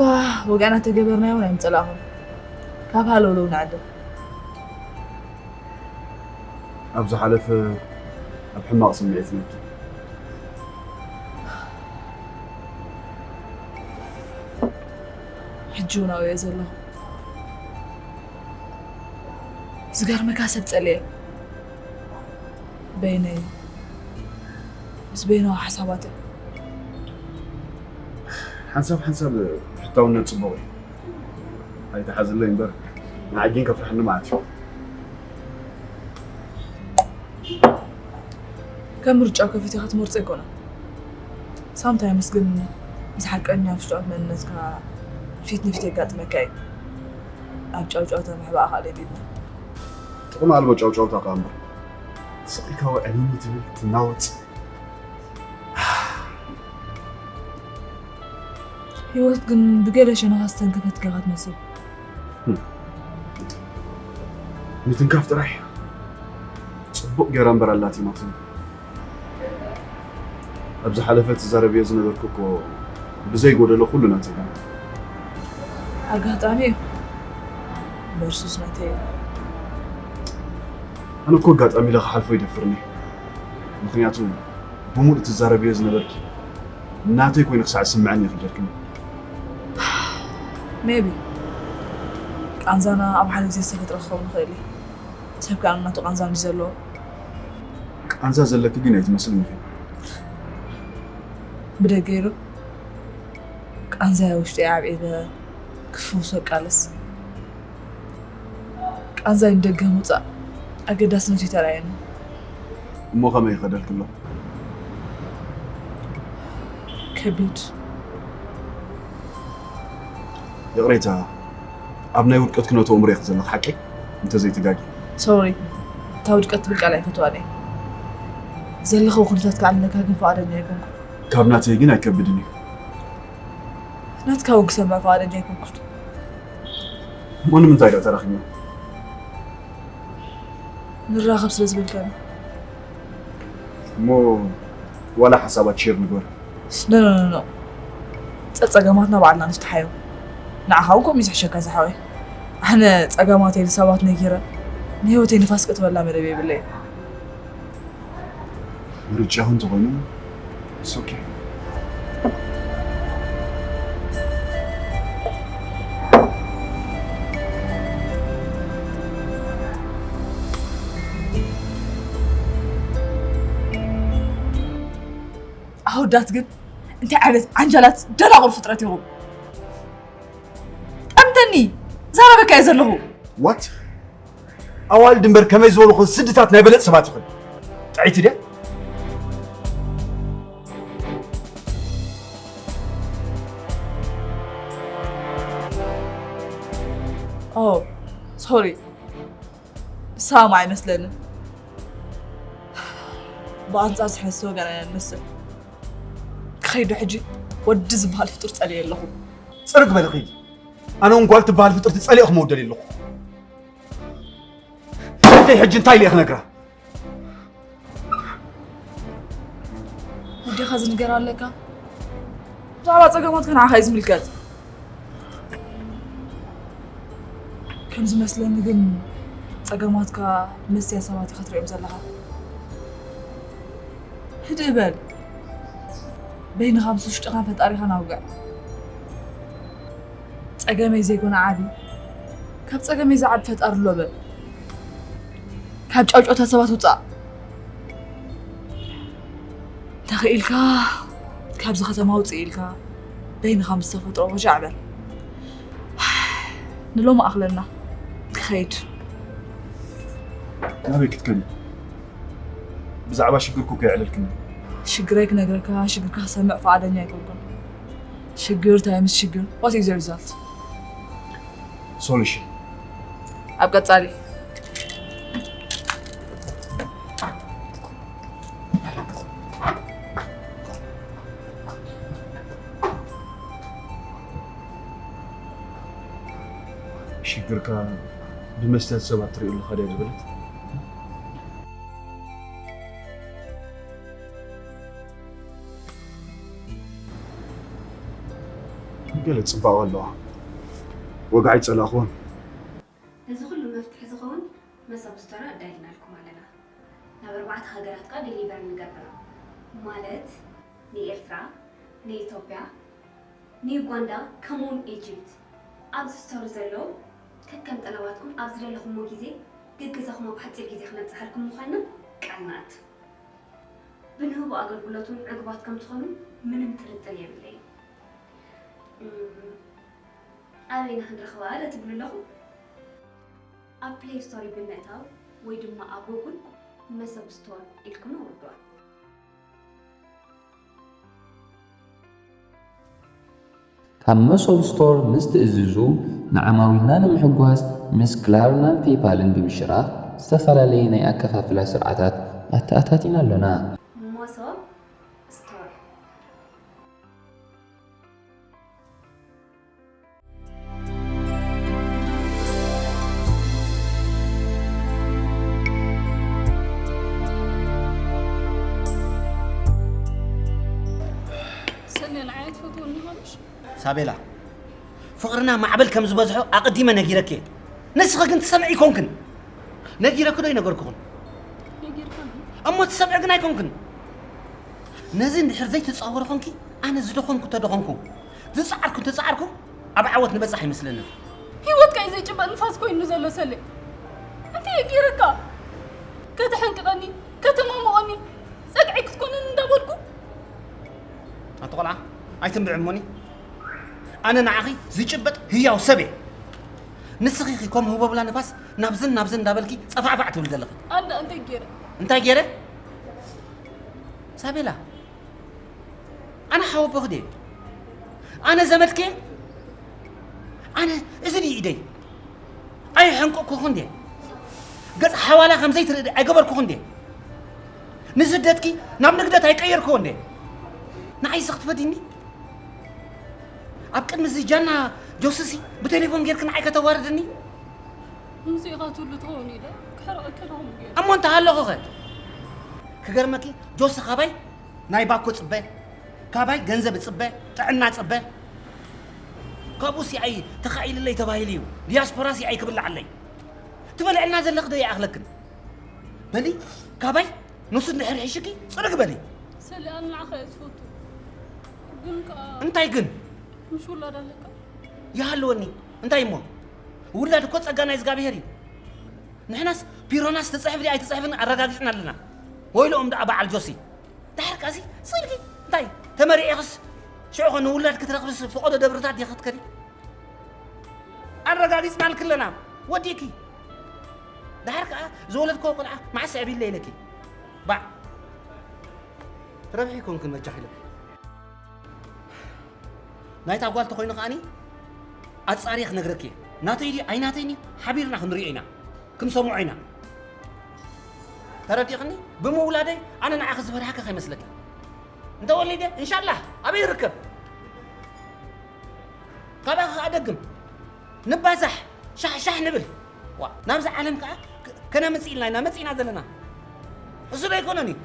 ወግዕና ተገበርናዮ እውን ኣይምጸላእኹን። ካብ ሃለውለው ንዕድም። ኣብ ዝሓለፈ ኣብ ሕማቕ ስምዒት ነኪ። ሕጂ እውን ኣብኡ እየ ዘለኹ። ዝገርመካ ሰብ ጸልየ በይነይ ምስ በይናዊ ሓሳባተይ። ሓንሳብ ሓንሳብ ብሕታውነት ጽቡቕ እዩ። ኣይትሓዝለይ እምበር ንዓጊን ከፍርሐኒ ማለት እዩ። ከም ምርጫ ከፊትካ ትመርጾ ኣይኮነን። ሳምታይምስ ግን ምስ ሓቀኛ ፍሽጫት መንነትካ ፊት ንፊት የጋጥመካ እዩ። ኣብ ጫውጫውታ ምሕባእ ካልእ የብልና። ጥቕሚ ኣልቦ ጫውጫውታ ከኣ እምበር ስቕ ኢልካ ውዕልኒ ትብል ትናወጽ። ህይወት ግን ብገለ ሸነኻ ዝተንከፈት ገይራ ትመስል። ምትንካፍ ጥራይ። ቡቕ ገይራ እምበር ኣላትይ ናትኒ። ኣብ ዝሓለፈ ትዛረብዮ ዝነበርኩ እኮ ብዘይ ጎደሎ ኩሉ ናተይ እዩ። ኣጋጣሚ እዩ። በርሱስ ናተይ እዩ። ኣነ እኮ ኣጋጣሚ ኢለ ክሓልፎ ይደፍርኒ። ምክንያቱ ብሙሉእ ትዛረብዮ ዝነበርኪ ናተይ ኮይኑ ክሳዕ ዝስምዐኒ ኢኺ ጌርክኒ። ሜቢ ቃንዛና ኣብ ሓደ ግዜ ዝተፈጥረ ክኸውን ይኽእል እዩ። ሰብ ከኣ ናቱ ቃንዛ እንዲ ዘለዎ። ቃንዛ ዘለኪ ግን ኣይትመስልን ኢኺ። ብደገ ኢሉ ቃንዛይ ውሽጢ ኣብዒበ ክፍውሶ ቃለስ። ቃንዛይ ንደገ ምውፃእ ኣገዳስነቱ ይተራየኒ። እሞ ከመይ ይኸደልክሎ? ከቢድ። ይቕሬታ፣ ኣብ ናይ ውድቀት ክነቱ እምሮ ኢኺ ዘለኺ ሓቀይ? እንተዘይትጋጊ። ሶሪ፣ እታ ውድቀት ትብል ቃል ኣይፈትዋን እየ። ዘለኸው ኩነታት ክኣልለካ ግን ፍቓደኛ ኣይኮንኩ። ካብ ናተይ ግን ኣይከብድን እዩ። ናትካ እውን ክሰምዕ ፍቓደኛ ኣይኮንኩን። እሞ ንምንታይ ዶ ተራኺብና? ንራኸብ ስለ ዝበልካኒ። እሞ ዋላ ሓሳባት ሼር ንግበር። ኖ ኖ ኖ ኖ። ጸጸገማትና ባዕልና ንፍትሓዮ። ንዓኻ እውን ከምኡ እዩ ዝሕሸካ ዝሓወይ። ኣነ ጸገማተይ ንሰባት ነጊረ ንህይወተይ ንፋስ ክትበላ መደብ የብለይ። ምርጫኹ እንተኾይኑ it's okay። ኣወዳት ግን እንታይ ዓይነት ዓንጃላት ደናቑር ፍጥረት ኢኹም። ጠምተኒ ዛረበካ እየ ዘለኹ። What? ኣዋልድ እምበር ከመይ ዝበልኹ ስድታት ናይ በለጽ ሰባት ይኹን ጥዕይቲ ድያ? ኦ ሶሪ፣ ሳማ ኣይመስለንን። ብኣንጻር ዝሕነስ ወገን ኢና ንመስል። ክኸይዶ ሕጂ ወዲ ዝበሃል ፍጡር ጸልየ ኣለኹ። ጽርግ በሊ ኺዲ። ኣነ እውን ጓል ትበሃል ፍጥርቲ ጸሊኦ ክመውደል ኣለኹ። ኣደይ ሕጂ እንታይ ኢለ ክነግራ? ወዲኻ ዝንገር ኣለካ? ብዛዕባ ጸገማትካ ንዓኻ እዩ ዝምልከት። ከም ዝመስለኒ ግን ጸገማትካ መስትያ ሰባት ኢኻ ትሪኦም ዘለኻ። ህድእ በል። በይንኻ ምስ ውሽጥኻን ፈጣሪኻን ኣውግዕ። ጸገመይ ዘይኮነ ዓቢ፣ ካብ ጸገመይ ዝዓቢ ፈጣሪ ኣሎ በል። ካብ ጫውጫውታ ሰባት ውጻእ። እንተኽኢልካ ካብዚ ከተማ ውጽእ ኢልካ በይንኻ ምስ ተፈጥሮ ወሻዕ በል። ንሎሚ ኣኽለና ክኸይድ። ናበይ ክትከዲ? ብዛዕባ ሽግርኩ እኮ የዕለልክኒ። ሽግረይ ክነግረካ ሽግርካ ክሰምዕ ፍቓደኛ ኣይኮንኩን። ሽግር እንታይ ምስ ሽግር? What is the result? Solution። ኣብ ቀጻሊ ሽግርካ ብመስትያት ሰባት ትሪኦ ኣለኻ ድያ ዝበለት? ገለ ጽባቐ ኣለዋ። ወግዓ ኣይጸላእኽዎን። ነዚ ኩሉ መፍትሒ ዝኸውን መሰብ ስቶር ኣዳሊናልኩም ኣለና። ናብ ኣርባዕተ ሃገራት ከኣ ዴሊቨር ንገብር። ማለት ንኤርትራ፣ ንኢትዮጵያ፣ ንዩጋንዳ ከምኡውን ኢጅፕት። ኣብዚ ስቶር ዘለዉ ከከም ጠለባትኩም ኣብ ዝደለኹምዎ ግዜ ገገዛኹም ኣብ ሓጺር ግዜ ክነብጽሓልኩም ምዃንና ቃል ንኣቱ። ብንህቦ ኣገልግሎት እውን ዕጉባት ከም ትኾኑ ምንም ጥርጥር የብለይን። እም፣ ኣበይና ክንረኽባ ዶ ትብሉ ኣለኹም? ኣብ ፕሌይ ስቶር ብምእታው ወይ ድማ ኣብ ጎጉል መሶብ ስቶር ኢልኩም ኣውርድዋ። ካብ መሶብ ስቶር ምስ ትእዝዙ፣ ንዓማዊልና ንምሕጓስ ምስ ክላርናን ፔይፓልን ብምሽራኽ ዝተፈላለየ ናይ ኣከፋፍላ ስርዓታት ኣተኣታቲና ኣሎና። መሶብ ስቶር። ታቤላ፣ ፍቕርና ማዕበል ከም ዝበዝሖ ኣቐዲመ ነጊረኪ እየ። ንስኺ ግን ትሰምዒ ኣይኮንክን። ነጊረኪ ዶ ኣይነገርኩኽን? ነጊርካኒ። እሞ ትሰምዒ ግን ኣይኮንክን። ነዚ እንድሕር ዘይትጻወሪ ኾንኪ፣ ኣነ ዝደኾንኩ ተደኾንኩ፣ ዝጸዓርኩ እንተጸዓርኩ፣ ኣብ ዓወት ንበጽሕ ኣይመስለንን። ህይወትካ እዩ ዘይጭበጥ ንፋስ ኮይኑ ዘሎ ሰሌ። እንታይ እዩ ገይረካ? ከተሐንቅቐኒ፣ ከተማሙቐኒ፣ ጸግዒ ክትኮነኒ እንዳበልኩ። ኣቲ ቆልዓ፣ ኣይትንብዕ እሞኒ። ኣነ ንዓኺ ዝጭበጥ ህያው ሰብ እየ። ንስኺ ኢኺ ከም ህቦብላ ንፋስ ናብዝን ናብዝን እንዳበልኪ ጸፋዕፋዕ ትብል ዘለኺ። ኣንዳ እንታይ ገይረ? እንታይ ገይረ? ሳቤላ፣ ኣነ ሓወቦኺ ድየ? ኣነ ዘመድኪ እየ? ኣነ እዚ ድዩ ኢደይ? ኣይሐንቀቅኩኽን ድየ? ገጽ ሓዋላ ከም ዘይትርኢ ኣይገበርኩኽን ድየ? ንስደትኪ ናብ ንግደት ኣይቀየርክዎን ድየ? ንዓይ ስኽ ትፈዲኒ? ኣብ ቅድሚ እዚ ጃና ጆስሲ ብቴሌፎን ጌርክ ንዓይ ከተዋርድኒ? ሙዚቃ ትብሉ ትኸውን ኢለ ክሕረቐካ ኣለኹም ገይሩ። እሞ እንተ ሃለኹኸ? ክገርመኪ ጆሲ ካባይ ናይ ባኮ ጽበ፣ ካባይ ገንዘብ ጽበ፣ ጥዕና ጽበ። ካብኡ ሲኣይ ተኻኢልለይ ተባሂሉ እዩ። ዲያስፖራ ሲኣይ ክብልዓለይ። ትበልዕና ዘለኽ ዶ ይኣኽለክን? በሊ ካባይ ንሱ እንድሕር ሒሽኪ ጽርግ በሊ። ሰሊ ኣነ ንዓኻ እየ ዝፈቱ። ግን ከኣ እንታይ ግን? ምሽ ውላድ ኣለካ? ይሃልወኒ። እንታይ እሞ? ውላድ እኮ ጸጋ ናይ እግዚኣብሄር እዩ። ንሕናስ ፒሮናስ ትጽሕፍ ድያ ኣይትጽሕፍን ኣረጋጊጽና ኣለና። ወይልኦም ደኣ በዓል ጆሲ። ድሓር ከኣሲ ጽልኪ እንታይ? ተመሪዒኽስ ሽዑ ኸ ንውላድ ክትረኽብስ ፈቐዶ ደብርታት ዲኻ ክትከዲ? ኣረጋጊጽናልኪ ኣለና። ወዲእኪ። ድሓር ከኣ ዝወለድክዎ ቆልዓ መዓስ ኣዕቢለይ ኢለኪ። ባዕ። ረብሒ ይኮንክን በጃኺ ኢለኪ። ናይታ ጓል ተኾይኑ ከኣኒ ኣጻርየ ክነግረኪ እየ። ናተይ ድዩ ኣይናተይን እዩ ሓቢርና ክንሪኦ ኢና፣ ክንሰምዖ ኢና። ተረዲእኽኒ? ብምውላደይ ኣነ ንዓኺ ዝፈርሃኪ ከይመስለኪ። እንተወሊደ እንሻላህ ኣበይ ይርከብ? ካባኺ ከኣ ደግም ንባዛሕ ሻሕሻሕ ንብል። ዋ ናብዚ ዓለም ከኣ ከነምጽእ ኢልና ኢና መጺእና ዘለና። እሱ ዶ ኣይኮነን እዩ?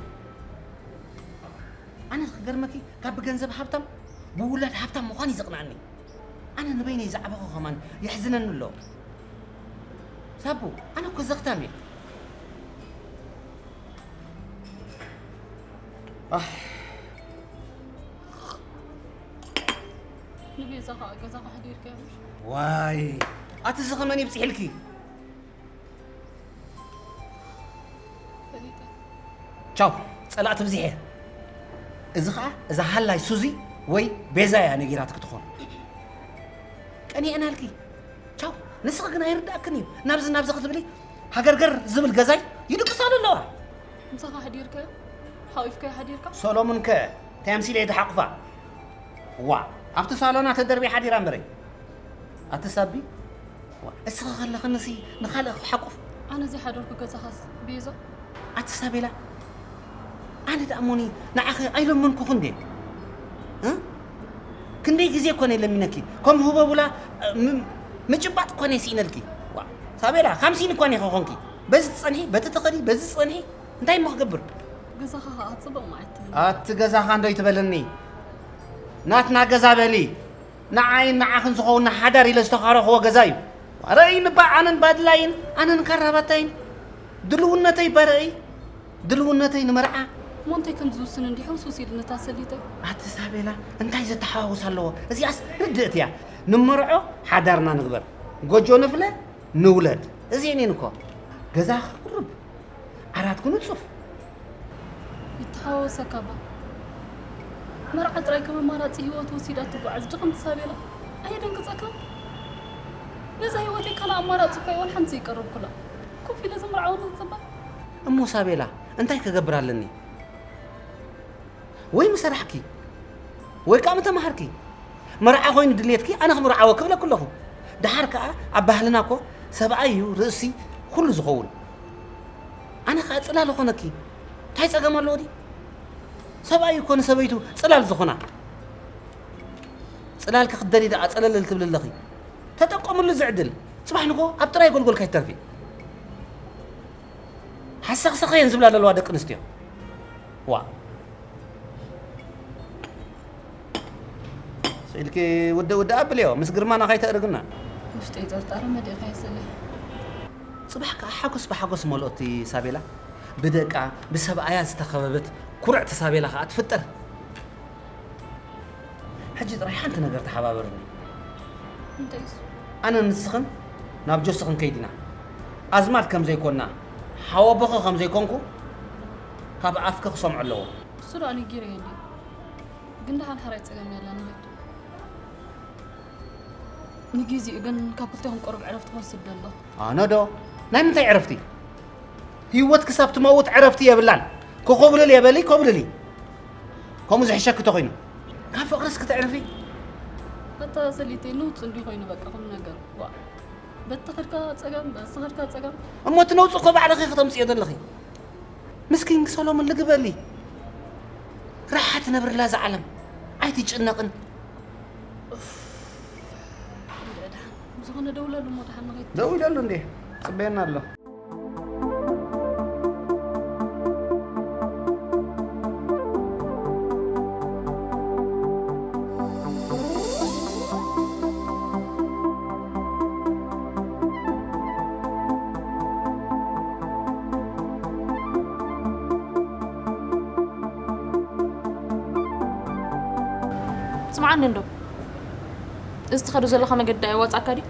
ኣነ ክገርመኪ ካብ ብገንዘብ ሃብታም ብውላድ ሃብታም ምዃን እዩ ዘቕንኣኒ። ኣነ ንበይነይ ዝዓበኹ ከማን የሕዝነኒ ኣሎ። ሳቡ ኣነ እኮ ዘኽታም እየ። ኣህ፣ ንቤዛ ከዓ ገዛ ካሕዲርካ ምሽ ዋይ ኣቲ እዚ ከመን ይብፅሕልኪ? ፈሊጠ ቻው ጸላእቲ ብዚሐ። እዚ ኸዓ እዛ ሃላይ ሱዚ ወይ ቤዛ እያ ነጊራት ክትኾን። ቀኒአናልኪ። ቻው ንስኺ ግን ኣይርዳእክን እዩ። ናብዚ ናብዚ ክትብሊ ሃገርገር ዝብል ገዛይ ይድቅሳሉ ኣለዋ። ምሳኻ ሓዲርካዮ ሓቂፍካዮ ሓዲርካ ሰሎሙን ከ እንታይ ኣምሲለ እየ ዝሓቁፋ? ዋ ኣብቲ ሳሎና ተደርቢ ሓዲራ እምበረይ። ኣቲ ሳቢ ዋ እስኺ ከለኽንሲ ንኻልእ ክሓቁፍ ኣነ ዘይሓደርኩ ገዛኻስ ቤዛ ኣቲ ሳቤላ ኣነ ደኣ ሞኒ ንዓኺ ኣይለመንኩኽን ድየ እ? ክንደይ ግዜ እኮ ነይ ለሚነኪ ከም ህቦቡላ ም- ምጭባጥ እኮ ነይ ስኢነልኪ ዋ ሳቤላ ካምሲን እኮ ነይ ከኾንኪ በዚ ትጸንሒ በቲ ትኸዲ በዚ ትጸንሒ እንታይ እሞ ክገብር ገዛኻ ከዓ ፅቡቕ ማለት ትብል ኣቲ ገዛኻ እንዶ ይትበልኒ ናትና ገዛ በሊ ንዓይን ንዓኽን ዝኸውን ንሓዳር ኢለ ዝተኻረኽዎ ገዛ እዩ ረእይኒ ባ ኣነን ባድላይን ኣነን ካራባታይን ድልውነተይ በረእይ ድልውነተይ ንመርዓ እሞ እንታይ ከም ዝውስን እንዲሑ ውስውስ ኢሉ ነታ ሰሊተይ ኣቲ ሳቤላ እንታይ ዘተሓዋውስ ኣለዎ እዚኣስ ርድእት እያ ንመርዖ ሓዳርና ንግበር ጎጆ ንፍለ ንውለድ እዚኤን እኮ ገዛ ክቁርብ ዓራት ክንጹፍ ይተሓዋወሰካ ባ መርዓ ጥራይ ከም ኣማራፂ ህይወት ወሲዳ ትጓዓዝ ድኽምቲ ሳቤላ ኣየደንግፀካ ነዛ ህይወተይ ካልእ ኣማራፂ እኳ ይወል ሓንቲ ዘይቀረብኩላ ኮፍ ኢለ ዝምርዓወኒ ዝፅበ እሞ ሳቤላ እንታይ ክገብር ኣለኒ ወይ ምሰራሕኪ ወይ ከዓ ምተማሃርኪ መርዓ ኮይኑ ድልየትኪ ኣነ ክምርዓወ ክብለኩ ኣለኹ ደሓር ከዓ ኣብ ባህልና እኮ ሰብኣይ እዩ ርእሲ ኩሉ ዝኸውን ኣነ ከዓ ፅላል ኾነኪ እንታይ ፀገም ኣለዎ ዲ ሰብኣይ እኮ ንሰበይቱ ፅላል ዝኾና ፅላልኪ ክትደሊ ደኣ ፀለለል ትብል ኣለኺ ተጠቀምሉ ዝዕድል ፅባሕ ንጎ ኣብ ጥራይ ጎልጎልካ ይተርፊ ሓሰኽሰኸየን ዝብላ ዘለዋ ደቂ ኣንስትዮ ዋ ሰይ ኢልኪ ውድእ ውድእ ኣብልዮ፣ ምስ ግርማና ከይተእርግና። ውሽጠይ ጠርጣሪ መዲእካ ይስለ። ጽባሕ ከኣ ሓጎስ ብሓጎስ መልኦቲ ሳቤላ፣ ብደቃ ብሰብኣያ ዝተኸበበት ኩርዕቲ ሳቤላ ከኣ ትፍጠር። ሕጂ ጥራይ ሓንቲ ነገር ተሓባበርኒ። እንተይስ ኣነ ንስኽን ናብ ጆሲ ክንከይድ ኢና። ኣዝማድ ከም ዘይኮንና፣ ሓወቦኺ ከም ዘይኮንኩ ካብ ኣፍኪ ክሰምዖ ኣለዎ። እሱ ደኣ ነጊረዮ እንዲ። ግን ደሓን ሓራይ ጸገም የለን ንኸይድ። ንጊዜኡ ግን ካብ ክልቴኹም ቁሩብ ዕረፍቲ ክወስድ ደለኹ። ኣነ ዶ? ናይ ምንታይ ዕረፍቲ? ህይወት ክሳብ ትመውት ዕረፍቲ የብላን። ክኹብልል የበሊ ኮብልሊ። ከምኡ ዝሕሸኪ ተኾይኑ ካብ ፍቕርስ ክተዕርፊ? ኣታ ሰሊተይ ንውፅ እንዲ ኮይኑ በቃ ኹሉ ነገር። ዋ በቲ ኸድካ ጸገም በዚ ኸድካ ጸገም። እሞ እቲ ነውፂ እኮ ባዕልኺ ክተምፅዮ ዘለኺ። ምስኪን ሰሎምን ልግበሊ። ራሓ ትነብርላ እዛ ዓለም። ኣይትጭነቕን። ብዝኾነ ደውለሉ እሞ ደሓን ንኸይድ። ደው ኢለሉ እንዴ? ጽበየና ኣሎ። ስምዓኒ እንዶ፣ እዚ ትኸዶ ዘለኻ መገዲ ኣየዋጻእካ ድዩ?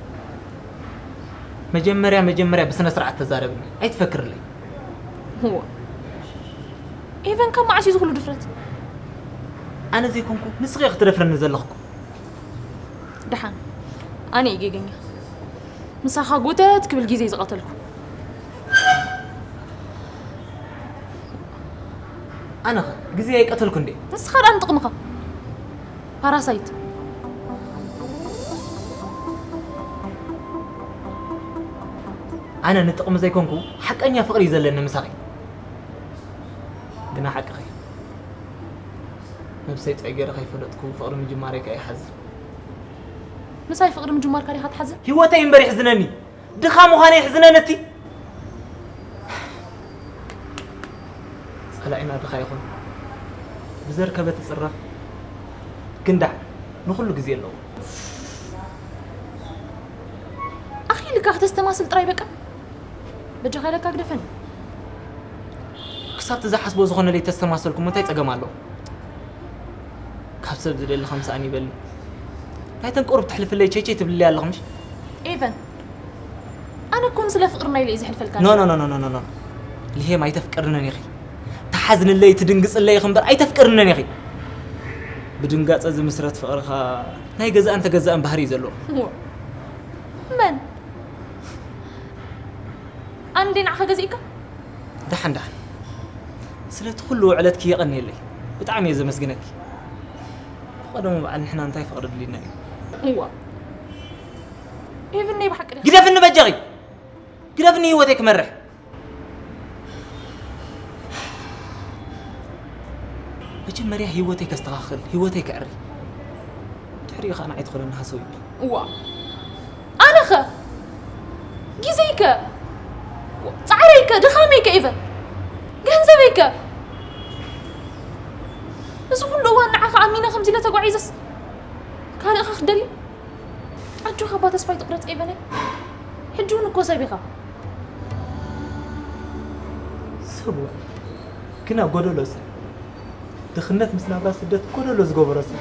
መጀመርያ መጀመርያ ብስነ ስርዓት ተዛረብኒ፣ ኣይትፈክርለይ። እዋ ኤቨን፣ ካብ መዓስ እዩ ዝኹሉ ድፍረት? ኣነ ዘይኮንኩ ንስኺ ኢኺ ትደፍረኒ ዘለኽኩ። ደሓን ኣነ እየ ጌገኛ። ምሳኻ ጎተት ክብል ግዜ ዝቐተልኩ። ኣነኸ ግዜ ኣይቀተልኩ እንዴ? ንስኻ ደኣ ንጥቕምኻ ፓራሳይት። ኣነ ንጥቕሚ ዘይኮንኩ ሓቀኛ ፍቕሪ እዩ ዘለኒ ምሳኺ። ግና ሓቅኺ፣ ነብሰይ ጸጊረ ከይፈለጥኩ ፍቕሪ ምጅማረይ ከኣ ይሓዝን። ምሳይ ፍቕሪ ምጅማርካ ዲኻ ትሓዝን? ህይወተይ እምበር ይሕዝነኒ፣ ድኻ ምዃነይ ይሕዝነኒ። እቲ ጸላኢና ድኻ ይኹን ብዘርከበ ትጽረፍ፣ ግን ደሓን ንኹሉ ግዜ ኣለዎ። ኣኺልካ ክተስተማስል ጥራይ በቃ። በጃኻ ኢለካ ግደፈኒ። ክሳብ እቲ ዝሓስቦ ዝኾነለይ ተስተማሰልኩ እሞ እንታይ ጸገም ኣለዎ? ካብ ሰብ ዝደሊ ከም ሳእኒ ይበሊ። ናይተን ቁሩብ ተሕልፍለይ ቸይቸይ ትብልለይ ኣለኹ ምሽ? ኤቨን፣ ኣነ እኮ ንስለ ፍቕርና ኢለ እየ ዝሕልፈልካ። ኖ ኖ ኖ ኖ ኖ ኖ። ልሄም ኣይተፍቅርንን ኢኺ። ትሓዝንለይ ትድንግጽለይ ኢኺ እምበር ኣይተፍቅርንን ኢኺ። ብድንጋጸ ዝምስረት ፍቕርኻ ናይ ገዛእን ተገዛእን ባህሪ እዩ ዘለዎ። እዎ። መን? ኣነ እንዴ ንዓኻ ገዚእካ? ደሓን ደሓን። ስለቲ ኩሉ ውዕለትኪ የቐንየለይ። ብጣዕሚ እየ ዘመስግነኪ። ብቐደሙ በዓል ንሕና እንታይ ፍቕሪ ድሊና እዩ። እዋ። ኤቨን ናይ ብሓቂ ዲኻ? ግደፍኒ በጃኺ። ግደፍኒ ህይወተይ ክመርሕ። መጀመርያ ህይወተይ ከስተኻኽል፣ ህይወተይ ከዕሪ። ድሕሪኡ ኸኣ ንዓይ ትኾነኒ ሃሰው ይብል። እዋ። ኣነኸ? ግዜይከ? ጻዕረይከ? ድኻመይከ? ኢቨን ገንዘበይከ? እዚ ኩሉ እዋን ንዓኻ ኣሚነ ከምዚ ኢለ ተጓዒዘስ ካልእኻ ክትደሊ? ኣጆኻ እባ ተስፋ ኣይትቑረጽ ኤቨነይ። ሕጂ እውን እኮ ሰብ ኢኻ። ሰብ እዋ፣ ግና ጎደሎ ሰብ። ድኽነት ምስ ናብራ ስደት ጎደሎ ዝገበሮ ሰብ።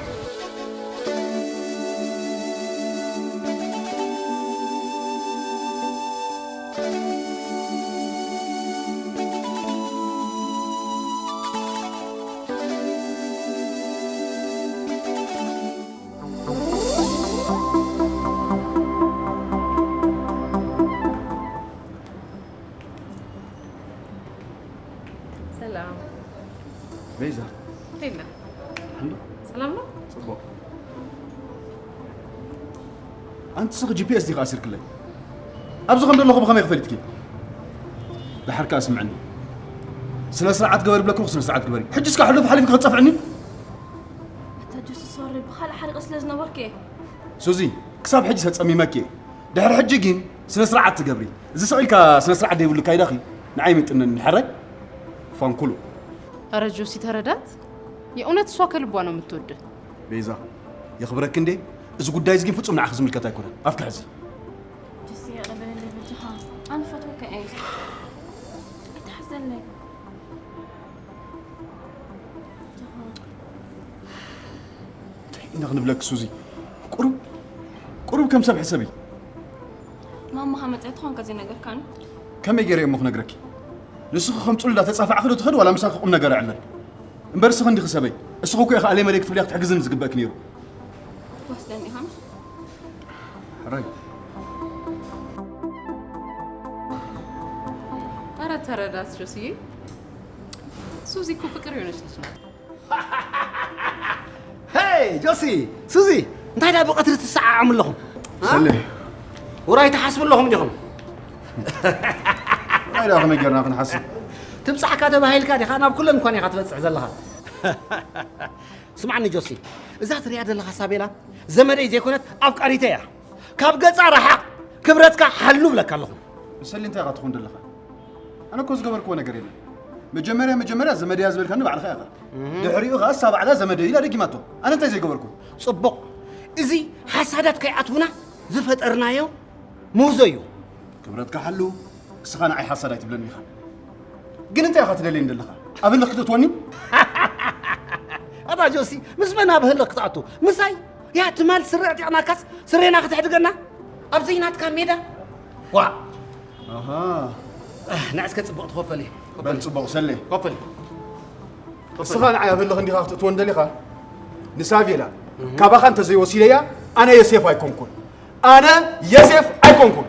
ሰላም ቤዛ ሄላ፣ እንዶ ሰላም ነው? ጽቡቕ። ኣንቲ ስኺ ጂ ፒ ኤስ ዲኻ ኣሲርክለይ? ኣብዚ ከም ዘለኹ ብኸመይ ክፈልጥኪ? ድሓር ከኣ ስምዕኒ፣ ስነ ስርዓት ግበሪ ብለክኹ ስነ ስርዓት ግበሪ። ሕጂ እስካ ሕሉፍ ሓሊፍኪ ክትጸፍዕኒ? ኣታ ጆሲ ሶሪ፣ ብኻልእ ሓሪቐ ስለ ዝነበርኩ እየ። ሱዚ፣ ክሳብ ሕጂ ተጸሚመኪ እየ። ድሕሪ ሕጂ ግን ስነ ስርዓት ትገብሪ። እዚ ስቕ ኢልካ ስነ ስርዓት ዘይብሉ ካይዳኺ ንዓይ ይምጥነኒ። ሕራይ ፋንኩሉ። ኧረ ጆሲ ተረዳት። የእውነት እሷ ከልቧ ነው የምትወድህ። ቤዛ፣ የኽብረኪ እንዴ? እዚ ጉዳይ እዚ ግን ፍጹም ንዓኺ ዝምልከት ኣይኮነን። ኣፍኪ ሕዚ። ጆሲ፣ ይቕረ በለለይ በጃኻ። ኣነ ፈትወካ እየ። ኣይትሓዘለይ። እንታይ ኢና ክንብለኪ ሱዚ? ቁሩብ ቁሩብ ከም ሰብ ሕሰቢ። ማማ ከመፀ ትኾን ከዚ ነገር ካን ከመይ ገይረ እሞ ክነግረኪ? ንስኺ ከም ጹሉላ ተጻፋዕኺ ዶ ትኸድ ዋላ ምሳኺ ቁም ነገር ኣዕለል? እምበር እስኺ እንዲኺ ሰበይ። እስኺ እኮ ኢኺ ኣለይ መለይ ክትብልያ ክትሕግዝኒ ዝግበእኪ ነይሩ። ትወስደኒ ኢኻ ምሽ? ሕራይ። ኧረ ተረዳት ጆስዬ። ሱዚ እኮ ፍቅር የሆነች ልጅ ናት። ሄይ ጆሲ፣ ሱዚ፣ እንታይ ዳ ብቐትሪ ትሰዓዓሙ ኣለኹም? እ? ሰሌ። ውራይ ትሓስቡ ኣለኹም ዲኹም? እንታይ ዳ ከመይ ጌርና ክንሓስብ? ትብጻሕካ ተባሂልካ ዲኻ ናብ ኩለን እኳን ኢኻ ትበጽሕ ዘለኻ። ስማዕኒ ጆሲ፣ እዛ ትሪኣ ዘለኻ ሳቤላ ዘመደይ ዘይኮነት ኣፍቃሪተይ እያ። ካብ ገጻ ረሓቕ፣ ክብረትካ ሓሉ እብለካ ኣለኹ። ሰሌ እንታይ ኢኻ ትኾን ዘለኻ? ኣነ እኮ ዝገበርክዎ ነገር የለን። መጀመርያ መጀመርያ ዘመደያ ዝበልካኒ ባዕልኻ ኢኻ። ድሕሪኡ ኸኣ እሳ ባዕላ ዘመደይ ኢላ ደጊማቶ። ኣነ እንታይ ዘይገበርኩ? ጽቡቕ። እዚ ሓሳዳት ከይኣትውና ዝፈጠርናዮ ምህዞ እዩ። ክብረትካ ሓሉ፣ እስኻ ንዓይ ሓሳድ ኣይትብለኒ ኢኻ። ግን እንታይ ኢኻ ትደልየኒ ዘለኻ? ኣብ ህልኽ ክትእትወኒ? ኣታ ጆሲ፣ ምስ መን ኣብ ህልኽ ክትኣቱ? ምሳይ? ያ ትማል ስረ ኣዕጢቕናካስ ስሬና ክትሕድገና? ኣብዚ ናትካ ሜዳ? ዋ! ኣሃ። ንዕስከ ጽቡቕ ትኸፈል እዩ። በል ጽቡቕ ሰሌ። ኮፈል። እስኻ ንዓይ ኣብ ህልኽ እንዲኻ ክትእትወኒ ደሊኻ? ንሳቬላ ካባኻ እንተዘይወሲደያ ኣነ የሴፍ ኣይኮንኩን። ኣነ የሴፍ ኣይኮንኩን።